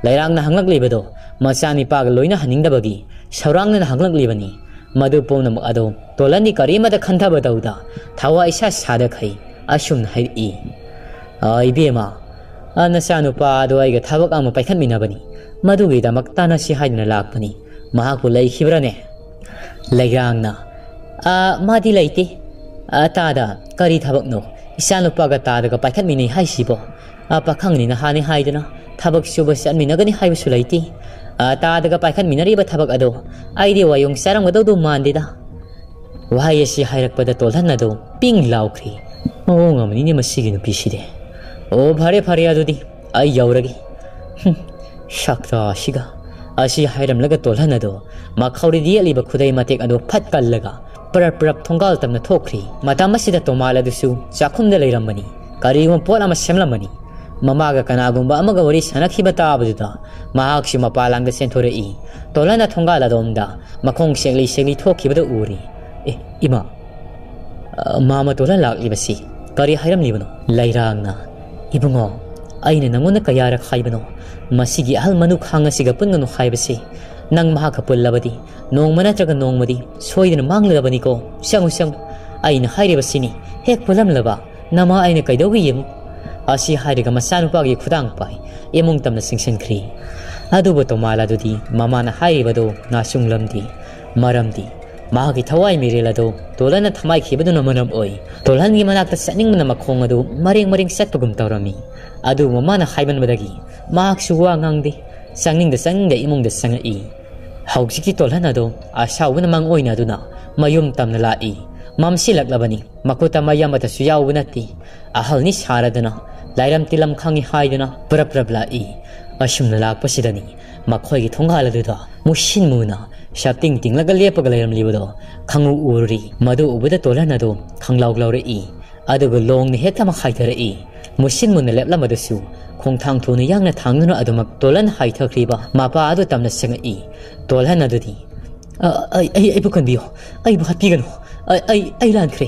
ꯂꯩꯔꯥꯡꯅ ꯍꯪꯂꯛꯂꯤꯕꯗꯣ ꯃꯆꯥꯅꯤꯄꯥꯒ ꯂꯣꯏꯅ ꯍꯟꯅꯤꯡꯗꯕꯒꯤ ꯁꯧꯔꯥꯡꯅꯅ ꯍꯪꯂꯛꯂꯤꯕꯅꯤ꯫ ꯃꯗꯨ ꯄꯨꯝꯅꯃꯛ ꯑꯗꯨ ꯇꯣꯂꯟꯗꯤ ꯀꯔꯤꯃꯠꯇ ꯈꯟꯊꯕ ꯇꯧꯗ ꯊꯋꯥꯏ ꯏꯁꯥ ꯁꯥꯗꯈꯩ ꯑꯁꯨꯝꯅ ꯍꯥꯏꯔꯛꯏ꯫ "ꯑ, ꯏꯕꯦꯝꯃ, ꯑ, ꯅꯆꯥꯅꯨꯄꯥ ꯑꯗꯨ ꯑꯩꯒ ꯊꯕꯛ ꯑꯃ ꯄꯥꯏꯈꯠꯃꯤꯟꯅꯕꯅꯤ꯫ ꯃꯗꯨꯒꯤꯗꯃꯛ ꯇꯥꯟꯅꯁꯤ ꯍꯥꯏꯗꯨꯅ ꯂꯥꯛꯄꯅꯤ꯫ ꯃꯍꯥꯛꯄꯨ ꯂꯩꯈꯤꯕ꯭ꯔꯅꯦ?" ꯂꯩꯔꯥꯡꯅ, "ꯑ, ꯃꯥꯗꯤ ꯂꯩꯇꯦ꯫ ꯑ, ꯇꯥꯗ, ꯀꯔꯤ ꯊꯕꯛꯅꯣ? ꯏꯆꯥꯅꯨꯄꯥꯒ ꯇꯥꯗꯒ ꯄꯥꯏꯈꯠꯃꯤꯟꯅꯩ ꯍꯥꯏꯁꯤꯕꯣ? ꯑ, ꯄꯥꯈꯪꯅꯤ ꯅꯍꯥꯅꯤ ꯍꯥꯏꯗꯨꯅ ꯊꯕꯛ ꯁꯨꯕ ꯆꯠꯃꯤꯟꯅꯒꯅꯤ ꯍꯥꯏꯕꯁꯨ ꯂꯩꯇꯦ꯫ ꯑ, ꯇꯥꯗꯒ ꯄꯥꯏꯈꯠꯃꯤꯟꯅꯔꯤꯕ ꯊꯕꯛ ꯑꯗꯣ ꯑꯩꯗꯤ ꯋꯥꯌꯣꯡ ꯆꯥꯔꯝꯒꯗꯧꯗꯣ ꯃꯥꯟꯗꯦꯗ꯫" ꯋꯥꯍꯩ ꯑꯁꯤ ꯍꯥꯏꯔꯛꯄꯗ ꯇꯣꯜꯍꯟ ꯑꯗꯨ ꯄꯤꯡ ꯂꯥꯎꯈ꯭ꯔꯤ꯫ "ꯃꯑꯣꯡ ꯑꯃꯅꯤꯅꯦ ꯃꯁꯤꯒꯤ ꯅꯨꯄꯤꯁꯤꯗꯤ꯫ ꯑꯣ, ꯐꯔꯦ, ꯐꯔꯦ, ꯑꯗꯨꯗꯤ ꯑꯩ ꯌꯧꯔꯒꯦ꯫ ꯍꯨꯝ, ꯁꯛꯇꯥ ꯑꯁꯤꯒ꯫" ꯑꯁꯤ ꯍꯥꯏꯔꯝꯂꯒ ꯇꯣꯜꯍꯟ ꯑꯗꯨ ꯃꯈꯧꯔꯤꯗ ꯌꯦꯠꯂꯤꯕ ꯈꯨꯗꯩ ꯃꯇꯦꯛ ꯑꯗꯨ ꯐꯠ ꯀꯜꯂꯒ ꯄꯔꯞ ꯄꯔꯞ ꯊꯣꯡꯒꯥꯜ ꯇꯝꯅ ꯊꯣꯛꯈ꯭ꯔꯤ꯫ ꯃꯇꯝ ꯑꯁꯤꯗ ꯇꯣꯃꯥꯜ ꯑꯗꯨꯁꯨ ꯆꯥꯛꯈꯨꯝꯗ ꯂꯩꯔꯝꯕꯅꯤ꯫ ꯀꯔꯤꯒꯨꯝꯕ ꯄꯣꯠ ꯑꯃ ꯁꯦꯝꯂꯝꯕꯅꯤ꯫ ꯃꯃꯥꯒ ꯀꯅꯥꯒꯨꯝꯕ ꯑꯃꯒ ꯋꯥꯔꯤ ꯁꯥꯟꯅꯈꯤꯕ ꯇꯥꯕꯗꯨꯗ ꯃꯍꯥꯛꯁꯨ ꯃꯄꯥꯂꯥꯡꯗ ꯆꯦꯟꯊꯣꯔꯛꯏ꯫ ꯇꯣꯂꯟꯅ ꯊꯣꯡꯒꯥꯜ ꯑꯗꯣꯝꯗ ꯃꯈꯣꯡ ꯁꯦꯛꯂꯤ ꯁꯦꯛꯂꯤ ꯊꯣꯛꯈꯤꯕꯗꯨ ꯎꯔꯤ꯫ "ꯑꯦ, ꯏꯃꯥ, ꯑ, ꯃꯥꯃ ꯇꯣꯂꯟ ꯂꯥꯛꯂꯤꯕꯁꯤ ꯀꯔꯤ ꯍꯥꯏꯔꯝꯂꯤꯕꯅꯣ?" ꯂꯩꯔꯥꯡꯅ, "ꯏꯕꯨꯡꯉꯣ, ꯑꯩꯅ ꯅꯪꯉꯣꯟꯗ ꯀꯌꯥꯔꯛ ꯍꯥꯏꯕꯅꯣ, ꯃꯁꯤꯒꯤ ꯑꯍꯜ ꯃꯅꯨ ꯈꯥꯡ ꯑꯁꯤꯒ ꯄꯨꯟꯒꯅꯨ ꯍꯥꯏꯕꯁꯤ? ꯅꯪ ꯃꯍꯥꯛꯀ ꯄꯨꯜꯂꯕꯗꯤ ꯅꯣꯡꯃ ꯅꯠꯇ꯭ꯔꯒ ꯅꯣꯡꯃꯗꯤ ꯁꯣꯏꯗꯅ ꯃꯥꯡꯂꯗꯕꯅꯤꯀꯣ꯫ ꯆꯪꯉꯨ, ꯆꯪꯉꯨ, ꯑꯩꯅ ꯍꯥꯏꯔꯤꯕꯁꯤꯅꯤ, ꯍꯦꯛ ꯄꯨꯜꯂꯝꯂꯕ ꯅꯃꯥ ꯑꯩꯅ ꯀꯩꯗꯧꯏ ꯌꯦꯡꯉꯨ꯫" ꯑꯁꯤ ꯍꯥꯏꯔꯒ ꯃꯆꯥꯅꯨꯄꯥꯒꯤ ꯈꯨꯗꯥꯡ ꯄꯥꯏ ꯏꯃꯨꯡ ꯇꯝꯅ ꯆꯪꯁꯤꯟꯈ꯭ꯔꯤ꯫ ꯑꯗꯨꯕꯨ ꯇꯣꯃꯥꯜ ꯑꯗꯨꯗꯤ ꯃꯃꯥꯅ ꯍꯥꯏꯔꯤꯕꯗꯨ ꯅꯥꯆꯨꯡꯂꯝꯗꯦ꯫ ꯃꯔꯝꯗꯤ ꯃꯍꯥꯛꯀꯤ ꯊꯋꯥꯏ ꯃꯤꯔꯦꯜ ꯑꯗꯨ ꯇꯣꯂꯟꯅ ꯊꯃꯥꯏꯈꯤꯕꯗꯨꯅ ꯃꯔꯝ ꯑꯣꯏ꯫ ꯇꯣꯂꯟꯒꯤ ꯃꯅꯥꯛꯇ ꯆꯠꯅꯤꯡꯕꯅ ꯃꯈꯣꯡ ꯑꯗꯨ ꯃꯔꯦꯡ ꯃꯔꯦꯡ ꯆꯠꯄꯒꯨꯝ ꯇꯧꯔꯝꯃꯤ꯫ ꯑꯗꯨꯕꯨ ꯃꯃꯥꯅ ꯍꯥꯏꯃꯟꯕꯗꯒꯤ ꯃꯍꯥꯛꯁꯨ ꯋꯥ ꯉꯥꯡꯗꯦ꯫ ꯆꯪꯅꯤꯡꯗ ꯆꯪꯅꯤꯡꯗ ꯏꯃꯨꯡꯗ ꯆꯪꯉꯛꯏ꯫ ꯍꯧꯖꯤꯛꯀꯤ ꯇꯣꯜꯍꯟ ꯑꯗꯨ ꯑꯁꯥꯎꯕꯅ ꯃꯪ ꯑꯣꯏꯅꯗꯨꯅ ꯃꯌꯨꯝ ꯇꯝꯅ ꯂꯥꯛꯏ꯫ ꯃꯝꯁꯤꯜꯂꯛꯂꯕꯅꯤ꯫ ꯃꯈꯨꯠꯇ ꯃꯩ ꯑꯃꯠꯇꯁꯨ ꯌꯥꯎꯕ ꯅꯠꯇꯦ꯫ ꯑꯍꯜꯅꯤ ꯁꯥꯔꯗꯨꯅ ꯂꯥꯏꯔꯝ ꯇꯤꯂꯝ ꯈꯪꯉꯤ ꯍꯥꯏꯗꯨꯅ ꯄ꯭ꯔꯞ ꯄ꯭ꯔꯞ ꯂꯥꯛꯏ꯫ ꯑꯁꯨꯝꯅ ꯂꯥꯛꯄꯁꯤꯗꯅꯤ ꯃꯈꯣꯏꯒꯤ ꯊꯣꯡꯒꯥꯜ ꯑꯗꯨꯗ ꯃꯨꯁꯤꯟ ꯃꯨꯅ ꯁꯥꯞꯇꯤꯡ ꯇꯤꯡꯂꯒ ꯂꯦꯞꯄꯒ ꯂꯩꯔꯝꯂꯤꯕꯗꯣ ꯈꯪꯎ ꯎꯔꯨꯔꯤ꯫ ꯃꯗꯨ ꯎꯕꯗ ꯇꯣꯜꯍꯟ ꯑꯗꯨ ꯈꯪꯂꯥꯎ ꯂꯥꯎꯔꯛꯏ꯫ ꯑꯗꯨꯒ ꯂꯣꯡꯅ ꯍꯦꯛꯇꯃꯛ ꯍꯥꯏꯊꯔꯛꯏ꯫ ꯃꯨꯁꯤꯟ ꯃꯨꯅ ꯂꯦꯞꯂꯝꯕꯗꯨꯁꯨ ꯈꯣꯡꯊꯥꯡ ꯊꯨꯅ ꯌꯥꯡꯅ ꯊꯥꯡꯗꯨꯅ ꯑꯗꯨꯃꯛ ꯇꯣꯜꯍꯟ ꯍꯥꯏꯊꯈ꯭ꯔꯤꯕ ꯃꯄꯥ ꯑꯗꯨ ꯇꯝꯅ ꯆꯪꯉꯛꯏ꯫ ꯇꯣꯜꯍꯟ ꯑꯗꯨꯗꯤ, "ꯑ, ꯑꯩ, ꯑꯩ, ꯑꯩꯕꯨ ꯀꯟꯕꯤꯌꯨ, ꯑꯩꯕꯨ ꯍꯥꯠꯄꯤꯒꯅꯨ, ꯑꯩ, ꯑꯩ, ꯑꯩ ꯂꯥꯟꯈ꯭ꯔꯦ"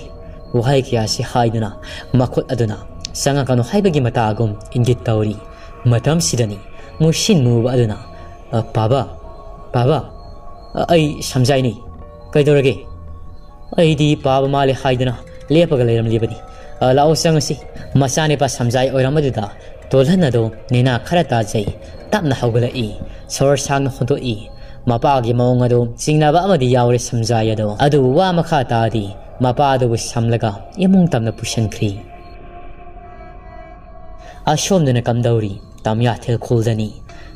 ꯋꯥꯍꯩ ꯀꯌꯥꯁꯤ ꯍꯥꯏꯗꯨꯅ ꯃꯈꯨꯠ ꯑꯗꯨꯅ ꯆꯪꯉꯛꯀꯅꯨ ꯍꯥꯏꯕꯒꯤ ꯃꯇꯥꯒꯨꯝ ꯏꯪꯒꯤꯠ ꯇꯧꯔꯤ꯫ ꯃꯇꯝꯁꯤꯗꯅꯤ ꯃꯨꯁꯤꯟ ꯃꯨꯕ ꯑꯗꯨꯅ, "ꯑ, ꯄꯥꯕ, ꯄꯥꯕ, ꯑ, ꯑꯩ ꯁꯝꯖꯥꯏꯅꯤ꯫ ꯀꯩꯗꯧꯔꯒꯦ?" "ꯑꯩꯗꯤ ꯄꯥꯕ ꯃꯥꯜꯂꯦ ꯍꯥꯏꯗꯨꯅ ꯂꯦꯞꯄꯒ ꯂꯩꯔꯝꯂꯤꯕꯅꯤ꯫ ꯑ, ꯂꯥꯛꯑꯣ ꯆꯪꯉꯁꯤ꯫" ꯃꯆꯥꯅꯤꯄꯥ ꯁꯝꯖꯥꯏ ꯑꯣꯏꯔꯝꯕꯗꯨꯗ ꯇꯣꯜꯍꯟ ꯑꯗꯣ ꯅꯦꯅꯥ ꯈꯔ ꯇꯥꯖꯩ꯫ ꯇꯞꯅ ꯍꯧꯒꯠꯂꯛꯏ꯫ ꯁꯣꯔ ꯁꯥꯡꯅ ꯍꯣꯟꯗꯣꯛꯏ꯫ ꯃꯄꯥꯒꯤ ꯃꯑꯣꯡ ꯑꯗꯣ ꯆꯤꯡꯅꯕ ꯑꯃꯗꯤ ꯌꯥꯎꯔꯦ ꯁꯝꯖꯥꯏ ꯑꯗꯣ꯫ ꯑꯗꯨꯕꯨ ꯋꯥ ꯃꯈꯥ ꯇꯥꯗꯤ ꯃꯄꯥ ꯑꯗꯨꯕꯨ ꯁꯝꯂꯒ ꯏꯃꯨꯡ ꯇꯝꯅ ꯄꯨꯁꯤꯟꯈ꯭ꯔꯤ꯫ ꯑꯁꯣꯝꯗꯅ ꯀꯝꯗꯧꯔꯤ? ꯇꯝꯌꯥꯊꯦꯜ ꯈꯨꯜꯗꯅꯤ꯫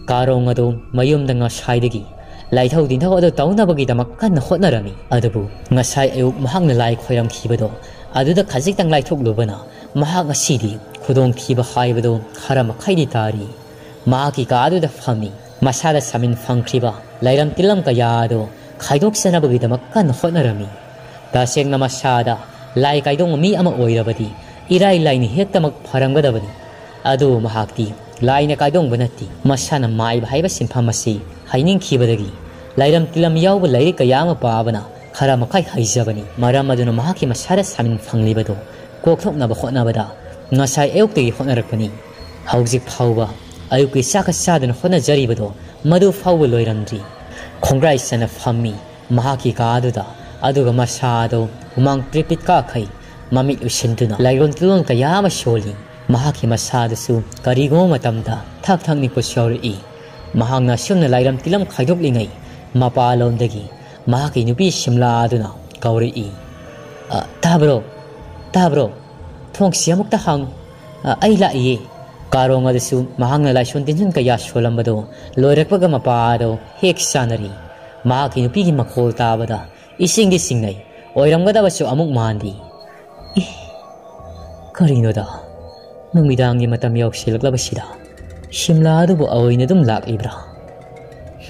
ꯀꯥꯔꯣꯡ ꯑꯗꯨ ꯃꯌꯨꯝꯗ ꯉꯁꯥꯏꯗꯒꯤ ꯂꯥꯏꯊꯧ ꯇꯤꯟꯊꯧ ꯑꯗꯨ ꯇꯧꯅꯕꯒꯤꯗꯃꯛ ꯀꯟꯅ ꯍꯣꯠꯅꯔꯝꯃꯤ꯫ ꯑꯗꯨꯕꯨ ꯉꯁꯥꯏ ꯑꯌꯨꯛ ꯃꯍꯥꯛꯅ ꯂꯥꯏ ꯈꯣꯏꯔꯝꯈꯤꯕꯗꯣ ꯑꯗꯨꯗ ꯈꯖꯤꯛꯇꯪ ꯂꯥꯏꯊꯣꯛꯂꯨꯕꯅ ꯃꯍꯥꯛ ꯉꯁꯤꯗꯤ ꯈꯨꯗꯣꯡꯊꯤꯕ ꯍꯥꯏꯕꯗꯨ ꯈꯔ ꯃꯈꯩꯗꯤ ꯇꯥꯔꯤ꯫ ꯃꯍꯥꯛꯀꯤ ꯀꯥ ꯑꯗꯨꯗ ꯐꯝꯃꯤ꯫ ꯃꯁꯥꯗ ꯁꯥꯃꯤꯟ ꯐꯪꯈ꯭ꯔꯤꯕ ꯂꯩꯔꯝ ꯇꯤꯜꯂꯝ ꯀꯌꯥ ꯑꯗꯨ ꯈꯥꯏꯗꯣꯛꯆꯅꯕꯒꯤꯗꯃꯛ ꯀꯟꯅ ꯍꯣꯠꯅꯔꯝꯃꯤ꯫ ꯇꯁꯦꯡꯅ ꯃꯁꯥꯗ ꯂꯥꯏ ꯀꯥꯏꯗꯣꯡꯕ ꯃꯤ ꯑꯃ ꯑꯣꯏꯔꯕꯗꯤ ꯏꯔꯥꯏ ꯂꯥꯏꯅ ꯍꯦꯛꯇꯃꯛ ꯐꯔꯝꯒꯗꯕꯅꯤ꯫ ꯑꯗꯨꯕꯨ ꯃꯍꯥꯛꯇꯤ ꯂꯥꯏꯅ ꯀꯥꯏꯗꯣꯡꯕ ꯅꯠꯇꯦ꯫ ꯃꯁꯥꯅ ꯃꯥꯏꯕ ꯍꯥꯏꯕ ꯁꯤꯟꯐꯝ ꯑꯁꯤ ꯍꯩꯅꯤꯡꯈꯤꯕꯗꯒꯤ ꯂꯩꯔꯝ ꯇꯤꯜꯂꯝ ꯌꯥꯎꯕ ꯂꯥꯏꯔꯤꯛ ꯀꯌꯥ ꯑꯃ ꯄꯥꯕꯅ ꯈꯔ ꯃꯈꯩ ꯍꯩꯖꯕꯅꯤ꯫ ꯃꯔꯝ ꯑꯗꯨꯅ ꯃꯍꯥꯛꯀꯤ ꯃꯁꯥꯗ ꯁꯥꯃꯤꯟ ꯐꯪꯂꯤꯕꯗꯨ ꯀꯣꯛꯊꯣꯛꯅꯕ ꯍꯣꯠꯅꯕꯗ ꯉꯁꯥꯏ ꯑꯌꯨꯛꯇꯒꯤ ꯍꯣꯠꯅꯔꯛꯄꯅꯤ꯫ ꯍꯧꯖꯤꯛ ꯐꯥꯎꯕ ꯑꯌꯨꯛꯀꯤ ꯆꯥꯛꯀ ꯆꯥꯗꯨꯅ ꯍꯣꯠꯅꯖꯔꯤꯕꯗꯣ ꯃꯗꯨ ꯐꯥꯎꯕ ꯂꯣꯏꯔꯝꯗ꯭ꯔꯤ꯫ ꯈꯣꯡꯒ꯭ꯔꯥꯏ ꯆꯟꯅ ꯐꯝꯃꯤ ꯃꯍꯥꯛꯀꯤ ꯀꯥ ꯑꯗꯨꯗ꯫ ꯑꯗꯨꯒ ꯃꯁꯥ ꯑꯗꯨ ꯍꯨꯃꯥꯡ ꯄ꯭ꯔꯤꯠ ꯄ꯭ꯔꯤꯠ ꯀꯥꯈꯩ ꯃꯃꯤꯠ ꯎꯏꯁꯤꯟꯗꯨꯅ ꯂꯥꯏꯔꯣꯟ ꯇꯤꯜꯂꯣꯟ ꯀꯌꯥ ꯑꯃ ꯁꯣꯜꯂꯤ꯫ ꯃꯍꯥꯛꯀꯤ ꯃꯁꯥ ꯑꯗꯨꯁꯨ ꯀꯔꯤꯒꯨꯝꯕ ꯃꯇꯝꯗ ꯊꯛ ꯊꯛ ꯅꯤꯛꯄꯁꯨ ꯌꯥꯎꯔꯛꯏ꯫ ꯃꯍꯥꯛꯅ ꯑꯁꯨꯝꯅ ꯂꯥꯏꯔꯝ ꯇꯤꯜꯂꯝ ꯈꯥꯏꯗꯣꯛꯂꯤꯉꯩ ꯃꯄꯥꯂꯣꯝꯗꯒꯤ ꯃꯍꯥꯛꯀꯤ ꯅꯨꯄꯤ ꯁꯤꯝꯂꯥ ꯑꯗꯨꯅ ꯀꯧꯔꯛꯏ꯫ "ꯑ, ꯇꯥꯕ꯭ꯔꯣ? ꯇꯥꯕ꯭ꯔꯣ? ꯊꯣꯡꯁꯤ ꯑꯃꯨꯛꯇ ꯍꯥꯡꯉꯨ꯫ ꯑ, ꯑꯩ ꯂꯥꯛꯏꯌꯦ꯫" ꯀꯥꯔꯣꯡ ꯑꯗꯨꯁꯨ ꯃꯍꯥꯛꯅ ꯂꯥꯏꯁꯣꯟ ꯇꯤꯟꯖꯨꯟ ꯀꯌꯥ ꯁꯣꯜꯂꯝꯕꯗꯣ ꯂꯣꯏꯔꯛꯄꯒ ꯃꯄꯥ ꯑꯗꯣ ꯍꯦꯛ ꯆꯥꯅꯔꯤ꯫ ꯃꯍꯥꯛꯀꯤ ꯅꯨꯄꯤꯒꯤ ꯃꯈꯣꯜ ꯇꯥꯕꯗ ꯏꯁꯤꯡꯗꯤ ꯆꯤꯡꯅꯩ꯫ ꯑꯣꯏꯔꯝꯒꯗꯕꯁꯨ ꯑꯃꯨꯛ ꯃꯥꯟꯗꯦ꯫ "ꯑꯦ, ꯀꯔꯤꯅꯣꯗ? ꯅꯨꯃꯤꯗꯥꯡꯒꯤ ꯃꯇꯝ ꯌꯧꯁꯤꯜꯂꯛꯂꯕꯁꯤꯗ ꯁꯤꯝꯂꯥ ꯑꯗꯨꯕꯨ ꯑꯣꯏꯅ ꯑꯗꯨꯝ ꯂꯥꯛꯂꯤꯕ꯭ꯔꯥ?"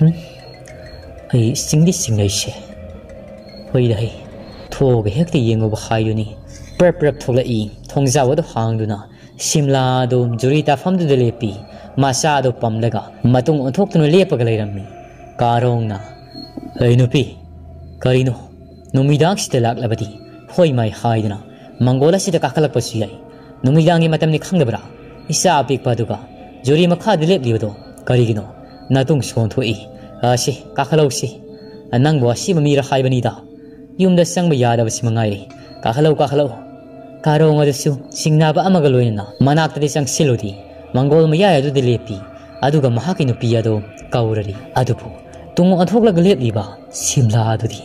ꯑꯩ ꯁꯤꯡꯗꯤ ꯁꯤꯡꯅꯩꯁꯦ꯫ ꯍꯣꯏꯗ ꯍꯩ, ꯊꯣꯛꯑꯒ ꯍꯦꯛꯇ ꯌꯦꯡꯉꯨꯕ ꯍꯥꯏꯗꯨꯅꯤ꯫ ꯄ꯭ꯔꯞ ꯄ꯭ꯔꯞ ꯊꯣꯛꯂꯛꯏ꯫ ꯊꯣꯡꯖꯥꯎ ꯑꯗꯨ ꯍꯥꯡꯗꯨꯅ ꯁꯤꯝꯂꯥ ꯑꯗꯨ ꯖꯨꯔꯤ ꯇꯥꯐꯝꯗꯨꯗ ꯂꯦꯞꯄꯤ꯫ ꯃꯁꯥ ꯑꯗꯨ ꯄꯝꯂꯒ ꯃꯇꯨꯡ ꯑꯣꯟꯊꯣꯛꯇꯨꯅ ꯂꯦꯞꯄꯒ ꯂꯩꯔꯝꯃꯤ꯫ ꯀꯥꯔꯣꯡꯅ, "ꯑꯩ ꯅꯨꯄꯤ, ꯀꯔꯤꯅꯣ? ꯅꯨꯃꯤꯗꯥꯡꯁꯤꯗ ꯂꯥꯛꯂꯕꯗꯤ ꯍꯣꯏ ꯃꯥꯏ ꯍꯥꯏꯗꯅ ꯃꯪꯒꯣꯜ ꯑꯁꯤꯗ ꯀꯥꯈꯠꯂꯛꯄꯁꯨ ꯌꯥꯏ꯫ ꯅꯨꯃꯤꯗꯥꯡꯒꯤ ꯃꯇꯝꯅꯤ ꯈꯪꯗꯕ꯭ꯔꯥ? ꯏꯆꯥ ꯑꯄꯤꯛꯄ ꯑꯗꯨꯒ ꯖꯨꯔꯤ ꯃꯈꯥꯗ ꯂꯦꯞꯂꯤꯕꯗꯣ ꯀꯔꯤꯒꯤꯅꯣ? ꯅꯇꯨꯡ ꯁꯣꯟꯊꯣꯛꯏ꯫ ꯑꯁꯤ ꯀꯥꯈꯠꯂꯧꯁꯤ꯫ ꯅꯪꯕꯨ ꯑꯁꯤꯕ ꯃꯤꯔ ꯍꯥꯏꯕꯅꯤꯗ꯫ ꯌꯨꯝꯗ ꯆꯪꯕ ꯌꯥꯗꯕꯁꯤ ꯃꯉꯥꯏꯔꯦ꯫ ꯀꯥꯈꯠꯂꯧ, ꯀꯥꯈꯠꯂꯧ꯫" ꯀꯥꯔꯣꯡ ꯑꯗꯨꯁꯨ ꯆꯤꯡꯅꯕ ꯑꯃꯒ ꯂꯣꯏꯅꯅ ꯃꯅꯥꯛꯇꯗꯤ ꯆꯪꯁꯤꯜꯂꯨꯗꯦ꯫ ꯃꯪꯒꯣꯜ ꯃꯌꯥꯏ ꯑꯗꯨꯗ ꯂꯦꯞꯄꯤ꯫ ꯑꯗꯨꯒ ꯃꯍꯥꯛꯀꯤ ꯅꯨꯄꯤ ꯑꯗꯨ ꯀꯧꯔꯔꯤ꯫ ꯑꯗꯨꯕꯨ ꯇꯨꯡ ꯑꯣꯟꯊꯣꯛꯂꯒ ꯂꯦꯞꯂꯤꯕ ꯁꯤꯝꯂꯥ ꯑꯗꯨꯗꯤ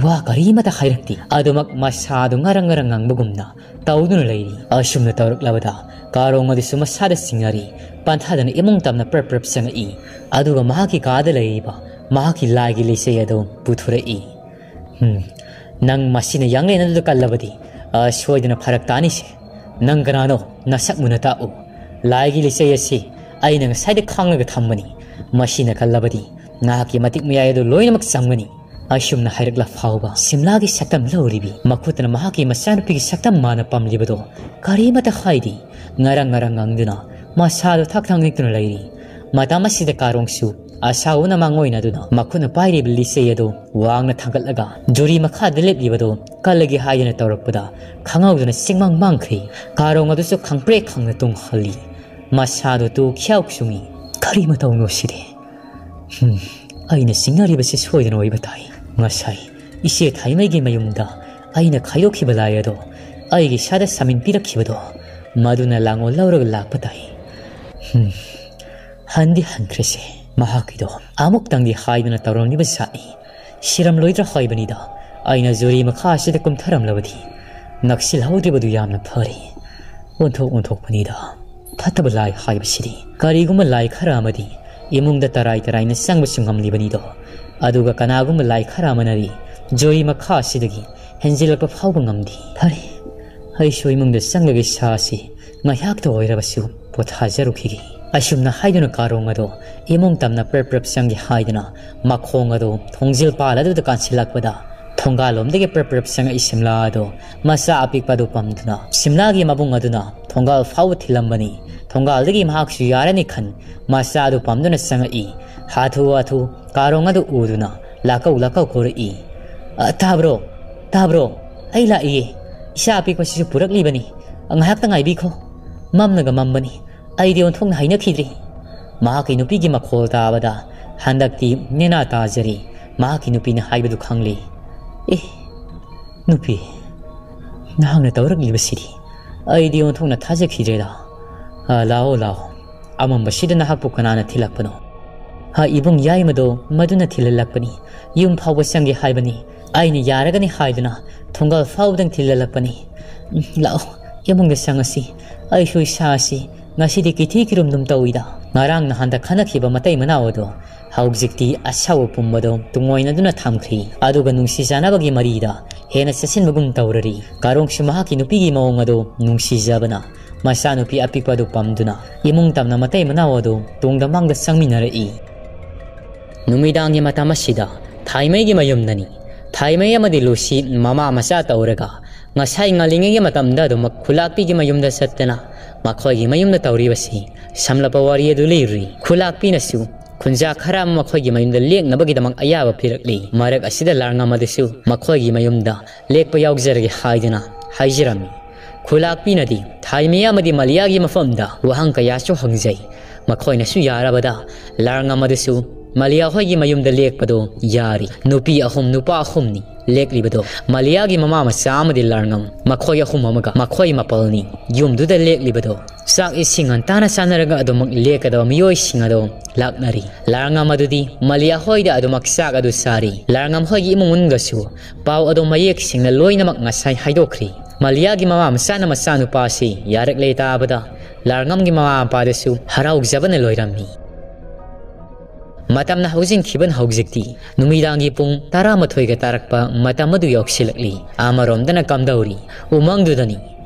ꯋꯥ ꯀꯔꯤꯃꯠꯇ ꯍꯥꯏꯔꯛꯇꯦ꯫ ꯑꯗꯨꯃꯛ ꯃꯁꯥꯗꯨ ꯉꯔꯪ ꯉꯔꯪ ꯉꯪꯕꯒꯨꯝꯅ ꯇꯧꯗꯨꯅ ꯂꯩꯔꯤ꯫ ꯑꯁꯨꯝꯅ ꯇꯧꯔꯛꯂꯕꯗ ꯀꯥꯔꯣꯡ ꯑꯗꯨꯁꯨ ꯃꯁꯥꯗ ꯆꯤꯡꯅꯔꯤ꯫ ꯄꯟꯊꯥꯗꯅ ꯏꯃꯨꯡ ꯇꯝꯅ ꯄ꯭ꯔꯞ ꯄ꯭ꯔꯞ ꯆꯪꯉꯛꯏ꯫ ꯑꯗꯨꯒ ꯃꯍꯥꯛꯀꯤ ꯀꯥꯗ ꯂꯩꯔꯤꯕ ꯃꯍꯥꯛꯀꯤ ꯂꯥꯏꯒꯤ ꯂꯤꯆꯩ ꯑꯗꯨ ꯄꯨꯊꯣꯔꯛꯏ꯫ "ꯎꯝ, ꯅꯪ ꯃꯁꯤꯅ ꯌꯥꯡꯂꯦꯟ ꯑꯗꯨꯗ ꯀꯜꯂꯕꯗꯤ, ꯑ, ꯁꯣꯏꯗꯅ ꯐꯔꯛ ꯇꯥꯅꯤꯁꯦ꯫ ꯅꯪ ꯀꯅꯥꯅꯣ? ꯅꯁꯛ ꯃꯨꯟꯅ ꯇꯥꯛꯎ꯫ ꯂꯥꯏꯒꯤ ꯂꯤꯆꯩ ꯑꯁꯤ ꯑꯩꯅ ꯉꯁꯥꯏꯗ ꯈꯥꯡꯂꯒ ꯊꯝꯕꯅꯤ꯫ ꯃꯁꯤꯅ ꯀꯜꯂꯕꯗꯤ ꯅꯍꯥꯛꯀꯤ ꯃꯇꯤꯛ ꯃꯌꯥꯏ ꯑꯗꯨ ꯂꯣꯏꯅꯃꯛ ꯆꯪꯒꯅꯤ꯫" ꯑꯁꯨꯝꯅ ꯍꯥꯏꯔꯛꯂ ꯐꯥꯎꯕ ꯁꯤꯝꯂꯥꯒꯤ ꯁꯛꯇꯝ ꯂꯧꯔꯤꯕꯤ ꯃꯈꯨꯠꯇꯅ ꯃꯍꯥꯛꯀꯤ ꯃꯆꯥꯅꯨꯄꯤꯒꯤ ꯁꯛꯇꯝ ꯃꯥꯅ ꯄꯝꯂꯤꯕꯗꯣ ꯀꯔꯤꯃꯠꯇ ꯍꯥꯏꯗꯦ꯫ ꯉꯔꯪ ꯉꯔꯪ ꯉꯪꯗꯨꯅ ꯃꯁꯥꯗꯣ ꯊꯛ ꯊꯛ ꯅꯤꯛꯇꯨꯅ ꯂꯩꯔꯤ꯫ ꯃꯇꯝ ꯑꯁꯤꯗ ꯀꯥꯔꯣꯡꯁꯨ ꯑꯁꯥꯎꯕꯅ ꯃꯥꯡꯑꯣꯏꯅꯗꯨꯅ ꯃꯈꯨꯠꯅ ꯄꯥꯏꯔꯤꯕ ꯂꯤꯆꯩ ꯑꯗꯨ ꯋꯥꯡꯅ ꯊꯥꯡꯒꯠꯂꯒ ꯖꯨꯔꯤ ꯃꯈꯥꯗ ꯂꯦꯞꯂꯤꯕꯗꯨ ꯀꯜꯂꯒꯦ ꯍꯥꯏꯗꯨꯅ ꯇꯧꯔꯛꯄꯗ ꯈꯪꯍꯧꯗꯅ ꯆꯤꯡꯃꯥꯡ ꯃꯥꯡꯈ꯭ꯔꯦ꯫ ꯀꯥꯔꯣꯡ ꯑꯗꯨꯁꯨ ꯈꯪꯄ꯭ꯔꯦꯛ ꯈꯪꯅ ꯇꯨꯡ ꯍꯜꯂꯤ꯫ ꯃꯁꯥꯗꯨ ꯇꯨ ꯈ꯭ꯌꯥꯎ ꯆꯨꯡꯏ꯫ "ꯀꯔꯤ ꯃꯇꯧꯅꯣ ꯁꯤꯗꯤ? ꯍꯨꯝ, ꯑꯩꯅ ꯆꯤꯡꯅꯔꯤꯕꯁꯤ ꯁꯣꯏꯗꯅ ꯑꯣꯏꯕ ꯇꯥꯏ꯫ ꯉꯁꯥꯏ ꯏꯆꯦ ꯊꯥꯏꯃꯩꯒꯤ ꯃꯌꯨꯝꯗ ꯑꯩꯅ ꯈꯥꯏꯗꯣꯛꯈꯤꯕ ꯂꯥꯏ ꯑꯗꯣ ꯑꯩꯒꯤ ꯏꯁꯥꯗ ꯁꯥꯃꯤꯟ ꯄꯤꯔꯛꯈꯤꯕꯗꯣ ꯃꯗꯨꯅ ꯂꯥꯡꯑꯣꯜ ꯂꯧꯔꯒ ꯂꯥꯛꯄ ꯇꯥꯏ꯫ ꯍꯨꯝ, ꯍꯟꯗꯤ ꯍꯟꯈ꯭ꯔꯦꯁꯦ꯫ ꯃꯍꯥꯛꯀꯤꯗꯣ ꯑꯃꯨꯛꯇꯪꯗꯤ ꯍꯥꯏꯗꯅ ꯇꯧꯔꯝꯂꯤꯕ ꯖꯥꯠꯅꯤ꯫ ꯁꯤꯔꯝꯂꯣꯏꯗ꯭ꯔꯥ ꯍꯥꯏꯕꯅꯤꯗ꯫ ꯑꯩꯅ ꯖꯨꯔꯤ ꯃꯈꯥ ꯑꯁꯤꯗ ꯀꯨꯝꯊꯔꯝꯂꯕꯗꯤ ꯅꯛꯁꯤꯜꯍꯧꯗ꯭ꯔꯤꯕꯗꯨ ꯌꯥꯝꯅ ꯐꯔꯤ꯫ ꯑꯣꯟꯊꯣꯛ ꯑꯣꯟꯊꯣꯛꯄꯅꯤꯗ꯫ ꯐꯠꯇꯕ ꯂꯥꯏ ꯍꯥꯏꯕꯁꯤꯗꯤ ꯀꯔꯤꯒꯨꯝꯕ ꯂꯥꯏ ꯈꯔ ꯑꯃꯗꯤ ꯏꯃꯨꯡꯗ ꯇꯔꯥꯏ ꯇꯔꯥꯏꯅ ꯆꯪꯕꯁꯨ ꯉꯝꯂꯤꯕꯅꯤꯗꯣ꯫ ꯑꯗꯨꯒ ꯀꯅꯥꯒꯨꯝꯕ ꯂꯥꯏ ꯈꯔ ꯑꯃꯅꯗꯤ ꯖꯨꯔꯤ ꯃꯈꯥ ꯑꯁꯤꯗꯒꯤ ꯍꯦꯟꯖꯤꯜꯂꯛꯄ ꯐꯥꯎꯕ ꯉꯝꯗꯦ꯫ ꯐꯔꯦ, ꯑꯩꯁꯨ ꯏꯃꯨꯡꯗ ꯆꯪꯂꯒ ꯏꯁꯥ ꯑꯁꯤ ꯉꯥꯏꯍꯥꯛꯇ ꯑꯣꯏꯔꯕꯁꯨ ꯄꯣꯊꯥꯖꯔꯨꯈꯤꯒꯦ꯫ ꯑꯁꯨꯝꯅ ꯍꯥꯏꯗꯨꯅ ꯀꯥꯔꯣꯡ ꯑꯗꯣ ꯏꯃꯨꯡ ꯇꯝꯅ ꯄ꯭ꯔꯞ ꯄ꯭ꯔꯞ ꯆꯪꯒꯦ ꯍꯥꯏꯗꯨꯅ ꯃꯈꯣꯡ ꯑꯗꯣ ꯊꯣꯡꯖꯤꯜ ꯄꯥꯜ ꯑꯗꯨꯗ ꯀꯥꯟꯁꯤꯜꯂꯛꯄꯗ, ꯊꯣꯡꯒꯥꯜꯂꯣꯝꯗꯒꯤ ꯄ꯭ꯔꯞ ꯄ꯭ꯔꯞ ꯆꯪꯉꯛꯏ ꯁꯤꯝꯂꯥ ꯑꯗꯣ ꯃꯆꯥ ꯑꯄꯤꯛꯄ ꯑꯗꯨ ꯄꯝꯗꯨꯅ ꯁꯤꯝꯂꯥꯒꯤ ꯃꯕꯨꯡ ꯑꯗꯨꯅ ꯊꯣꯡꯒꯥꯜ ꯐꯥꯎꯕ ꯊꯤꯜꯂꯝꯕꯅꯤ꯫ ꯊꯣꯡꯒꯥꯜꯗꯒꯤ ꯃꯍꯥꯛꯁꯨ ꯌꯥꯔꯅꯤ ꯈꯟ ꯃꯆꯥ ꯑꯗꯨ ꯄꯝꯗꯨꯅ ꯆꯪꯉꯛꯏ꯫ ꯍꯥꯊꯨ ꯍꯥꯊꯨ ꯀꯥꯔꯣꯡ ꯑꯗꯨ ꯎꯗꯨꯅ ꯂꯥꯛꯀꯧ ꯂꯥꯛꯀꯧ ꯀꯧꯔꯛꯏ꯫ "ꯑ, ꯇꯥꯕ꯭ꯔꯣ? ꯇꯥꯕ꯭ꯔꯣ? ꯑꯩ ꯂꯥꯛꯏꯌꯦ꯫ ꯏꯆꯥ ꯑꯄꯤꯛꯄꯁꯤꯁꯨ ꯄꯨꯔꯛꯂꯤꯕꯅꯤ꯫ ꯉꯥꯏꯍꯥꯛꯇ ꯉꯥꯏꯕꯤꯈꯣ꯫ ꯃꯝꯂꯒ ꯃꯝꯕꯅꯤ꯫ ꯑꯩꯗꯤ ꯑꯣꯟꯊꯣꯛꯅ ꯍꯩꯅꯈꯤꯗ꯭ꯔꯤ꯫" ꯃꯍꯥꯛꯀꯤ ꯅꯨꯄꯤꯒꯤ ꯃꯈꯣꯜ ꯇꯥꯕꯗ ꯍꯟꯗꯛꯇꯤ ꯅꯦꯅꯥ ꯇꯥꯖꯔꯤ꯫ ꯃꯍꯥꯛꯀꯤ ꯅꯨꯄꯤꯅ ꯍꯥꯏꯕꯗꯨ ꯈꯪꯂꯤ꯫ "ꯑꯦ, ꯅꯨꯄꯤ, ꯅꯍꯥꯛꯅ ꯇꯧꯔꯛꯂꯤꯕꯁꯤꯗꯤ ꯑꯩꯗꯤ ꯑꯣꯟꯊꯣꯛꯅ ꯊꯥꯖꯈꯤꯗ꯭ꯔꯦꯗ꯫ ꯑ, ꯂꯥꯛꯑꯣ, ꯂꯥꯛꯑꯣ꯫ ꯑꯃꯝꯕꯁꯤꯗ ꯅꯍꯥꯛꯄꯨ ꯀꯅꯥꯅ ꯊꯤꯜꯂꯛꯄꯅꯣ?" "ꯍꯥ, ꯏꯕꯨꯡ ꯌꯥꯏꯃꯗꯣ ꯃꯗꯨꯅ ꯊꯤꯜꯍꯜꯂꯛꯄꯅꯤ꯫ ꯌꯨꯝ ꯐꯥꯎꯕ ꯆꯪꯒꯦ ꯍꯥꯏꯕꯅꯤ꯫ ꯑꯩꯅ ꯌꯥꯔꯒꯅꯤ ꯍꯥꯏꯗꯨꯅ ꯊꯣꯡꯒꯥꯜ ꯐꯥꯎꯕꯗꯪ ꯊꯤꯜꯍꯜꯂꯛꯄꯅꯤ꯫ ꯎꯝ, ꯂꯥꯛꯑꯣ, ꯏꯃꯨꯡꯗ ꯆꯪꯉꯁꯤ꯫ ꯑꯩꯁꯨ ꯏꯁꯥ ꯑꯁꯤ ꯉꯁꯤꯗꯤ ꯀꯤꯊꯤ ꯀꯤꯔꯨꯝꯗꯨꯝ ꯇꯧꯏꯗ꯫ ꯉꯔꯥꯡ ꯅꯍꯥꯟꯗ ꯈꯟꯅꯈꯤꯕ ꯃꯇꯩ ꯃꯅꯥꯎ ꯑꯗꯣ ꯍꯧꯖꯤꯛꯇꯤ ꯑꯁꯥꯎꯕ ꯄꯨꯝꯕꯗꯣ ꯇꯨꯡꯑꯣꯏꯅꯗꯨꯅ ꯊꯝꯈ꯭ꯔꯤ꯫ ꯑꯗꯨꯒ ꯅꯨꯡꯁꯤ ꯆꯥꯟꯅꯕꯒꯤ ꯃꯔꯤꯗ ꯍꯦꯟꯅ ꯆꯠꯁꯤꯟꯕꯒꯨꯝ ꯇꯧꯔꯔꯤ꯫ ꯀꯥꯔꯣꯡꯁꯨ ꯃꯍꯥꯛꯀꯤ ꯅꯨꯄꯤꯒꯤ ꯃꯑꯣꯡ ꯑꯗꯨ ꯅꯨꯡꯁꯤꯖꯕꯅ ꯃꯆꯥꯅꯨꯄꯤ ꯑꯄꯤꯛꯄ ꯑꯗꯨ ꯄꯝꯗꯨꯅ ꯏꯃꯨꯡ ꯇꯝꯅ ꯃꯇꯩ ꯃꯅꯥꯎ ꯑꯗꯨ ꯇꯨꯡꯗ ꯃꯥꯡꯗ ꯆꯪꯃꯤꯟꯅꯔꯛꯏ꯫ ꯅꯨꯃꯤꯗꯥꯡꯒꯤ ꯃꯇꯝ ꯑꯁꯤꯗ ꯊꯥꯏꯃꯩꯒꯤ ꯃꯌꯨꯝꯗꯅꯤ꯫ ꯊꯥꯏꯃꯩ ꯑꯃꯗꯤ ꯂꯨꯁꯤ ꯃꯃꯥ ꯃꯆꯥ ꯇꯧꯔꯒ ꯉꯁꯥꯏ ꯉꯜꯂꯤꯉꯩꯒꯤ ꯃꯇꯝꯗ ꯑꯗꯨꯃꯛ ꯈꯨꯂꯥꯛꯄꯤꯒꯤ ꯃꯌꯨꯝꯗ ꯆꯠꯇꯅ ꯃꯈꯣꯏꯒꯤ ꯃꯌꯨꯝꯗ ꯇꯧꯔꯤꯕꯁꯤ ꯁꯝꯂꯞꯄ ꯋꯥꯔꯤ ꯑꯗꯨ ꯂꯤꯔꯨꯔꯤ꯫ ꯈꯨꯂꯥꯛꯄꯤꯅꯁꯨ ꯈꯨꯟꯖꯥ ꯈꯔ ꯑꯃ ꯃꯈꯣꯏꯒꯤ ꯃꯌꯨꯝꯗ ꯂꯦꯛꯅꯕꯒꯤꯗꯃꯛ ꯑꯌꯥꯕ ꯄꯤꯔꯛꯂꯤ꯫ ꯃꯔꯛ ꯑꯁꯤꯗ ꯂꯥꯔꯉꯝ ꯑꯗꯨꯁꯨ ꯃꯈꯣꯏꯒꯤ ꯃꯌꯨꯝꯗ ꯂꯦꯛꯄ ꯌꯥꯎꯖꯔꯒꯦ ꯍꯥꯏꯗꯨꯅ ꯍꯥꯏꯖꯔꯝꯃꯤ꯫ ꯈꯨꯂꯥꯛꯄꯤꯅꯗꯤ ꯊꯥꯏꯃꯩ ꯑꯃꯗꯤ ꯃꯂꯤꯌꯥꯒꯤ ꯃꯐꯝꯗ ꯋꯥꯍꯪ ꯀꯌꯥꯁꯨ ꯍꯪꯖꯩ꯫ ꯃꯈꯣꯏꯅꯁꯨ ꯌꯥꯔꯕꯗ ꯂꯥꯔꯉꯝ ꯑꯗꯨꯁꯨ ꯃꯂꯤꯌꯥ ꯍꯣꯏꯒꯤ ꯃꯌꯨꯝꯗ ꯂꯦꯛꯄꯗꯨ ꯌꯥꯔꯤ꯫ ꯅꯨꯄꯤ ꯑꯍꯨꯝ ꯅꯨꯄꯥ ꯑꯍꯨꯝꯅꯤ ꯂꯦꯛꯂꯤꯕꯗꯣ꯫ ꯃꯂꯤꯌꯥꯒꯤ ꯃꯃꯥ ꯃꯆꯥ ꯑꯃꯗꯤ ꯂꯥꯔꯉꯝ, ꯃꯈꯣꯏ ꯑꯍꯨꯝ ꯑꯃꯒ ꯃꯈꯣꯏ ꯃꯥꯄꯜꯅꯤ ꯌꯨꯝꯗꯨꯗ ꯂꯦꯛꯂꯤꯕꯗꯣ꯫ ꯆꯥꯛ ꯏꯁꯤꯡ ꯉꯟꯇꯥꯅ ꯆꯥꯅꯔꯒ ꯑꯗꯨꯃꯛ ꯂꯦꯛꯀꯗꯕ ꯃꯤꯑꯣꯏꯁꯤꯡ ꯑꯗꯣ ꯂꯥꯛꯅꯔꯤ꯫ ꯂꯥꯔꯉꯝ ꯑꯗꯨꯗꯤ ꯃꯂꯤꯌꯥ ꯍꯣꯏꯗ ꯑꯗꯨꯃꯛ ꯆꯥꯛ ꯑꯗꯨ ꯆꯥꯔꯤ꯫ ꯂꯥꯔꯉꯝ ꯍꯣꯏꯒꯤ ꯏꯃꯨꯡ ꯃꯅꯨꯡꯗꯁꯨ ꯄꯥꯎ ꯑꯗꯨ ꯃꯌꯦꯛ ꯁꯦꯡꯅ ꯂꯣꯏꯅꯃꯛ ꯉꯁꯥꯏ ꯍꯥꯏꯗꯣꯛꯈ꯭ꯔꯤ꯫ ꯃꯂꯤꯌꯥꯒꯤ ꯃꯃꯥ ꯃꯆꯥꯅ ꯃꯆꯥꯅꯨꯄꯥꯁꯤ ꯌꯥꯔꯛꯂꯦ ꯇꯥꯕꯗ ꯂꯥꯔꯉꯝꯒꯤ ꯃꯃꯥ ꯃꯄꯥꯗꯁꯨ ꯍꯔꯥꯎꯖꯕꯅ ꯂꯣꯏꯔꯝꯃꯤ꯫ ꯃꯇꯝꯅ ꯍꯧꯖꯤꯟꯈꯤꯕꯅ ꯍꯧꯖꯤꯛꯇꯤ ꯅꯨꯃꯤꯗꯥꯡꯒꯤ ꯄꯨꯡ ꯇꯔꯥꯃꯥꯊꯣꯏꯒ ꯇꯥꯔꯛꯄ ꯃꯇꯝ ꯑꯗꯨ ꯌꯧꯁꯤꯜꯂꯛꯂꯤ꯫ ꯑꯃꯔꯣꯝꯗꯅ ꯀꯝꯗꯧꯔꯤ ꯎꯃꯪꯗꯨꯗꯅꯤ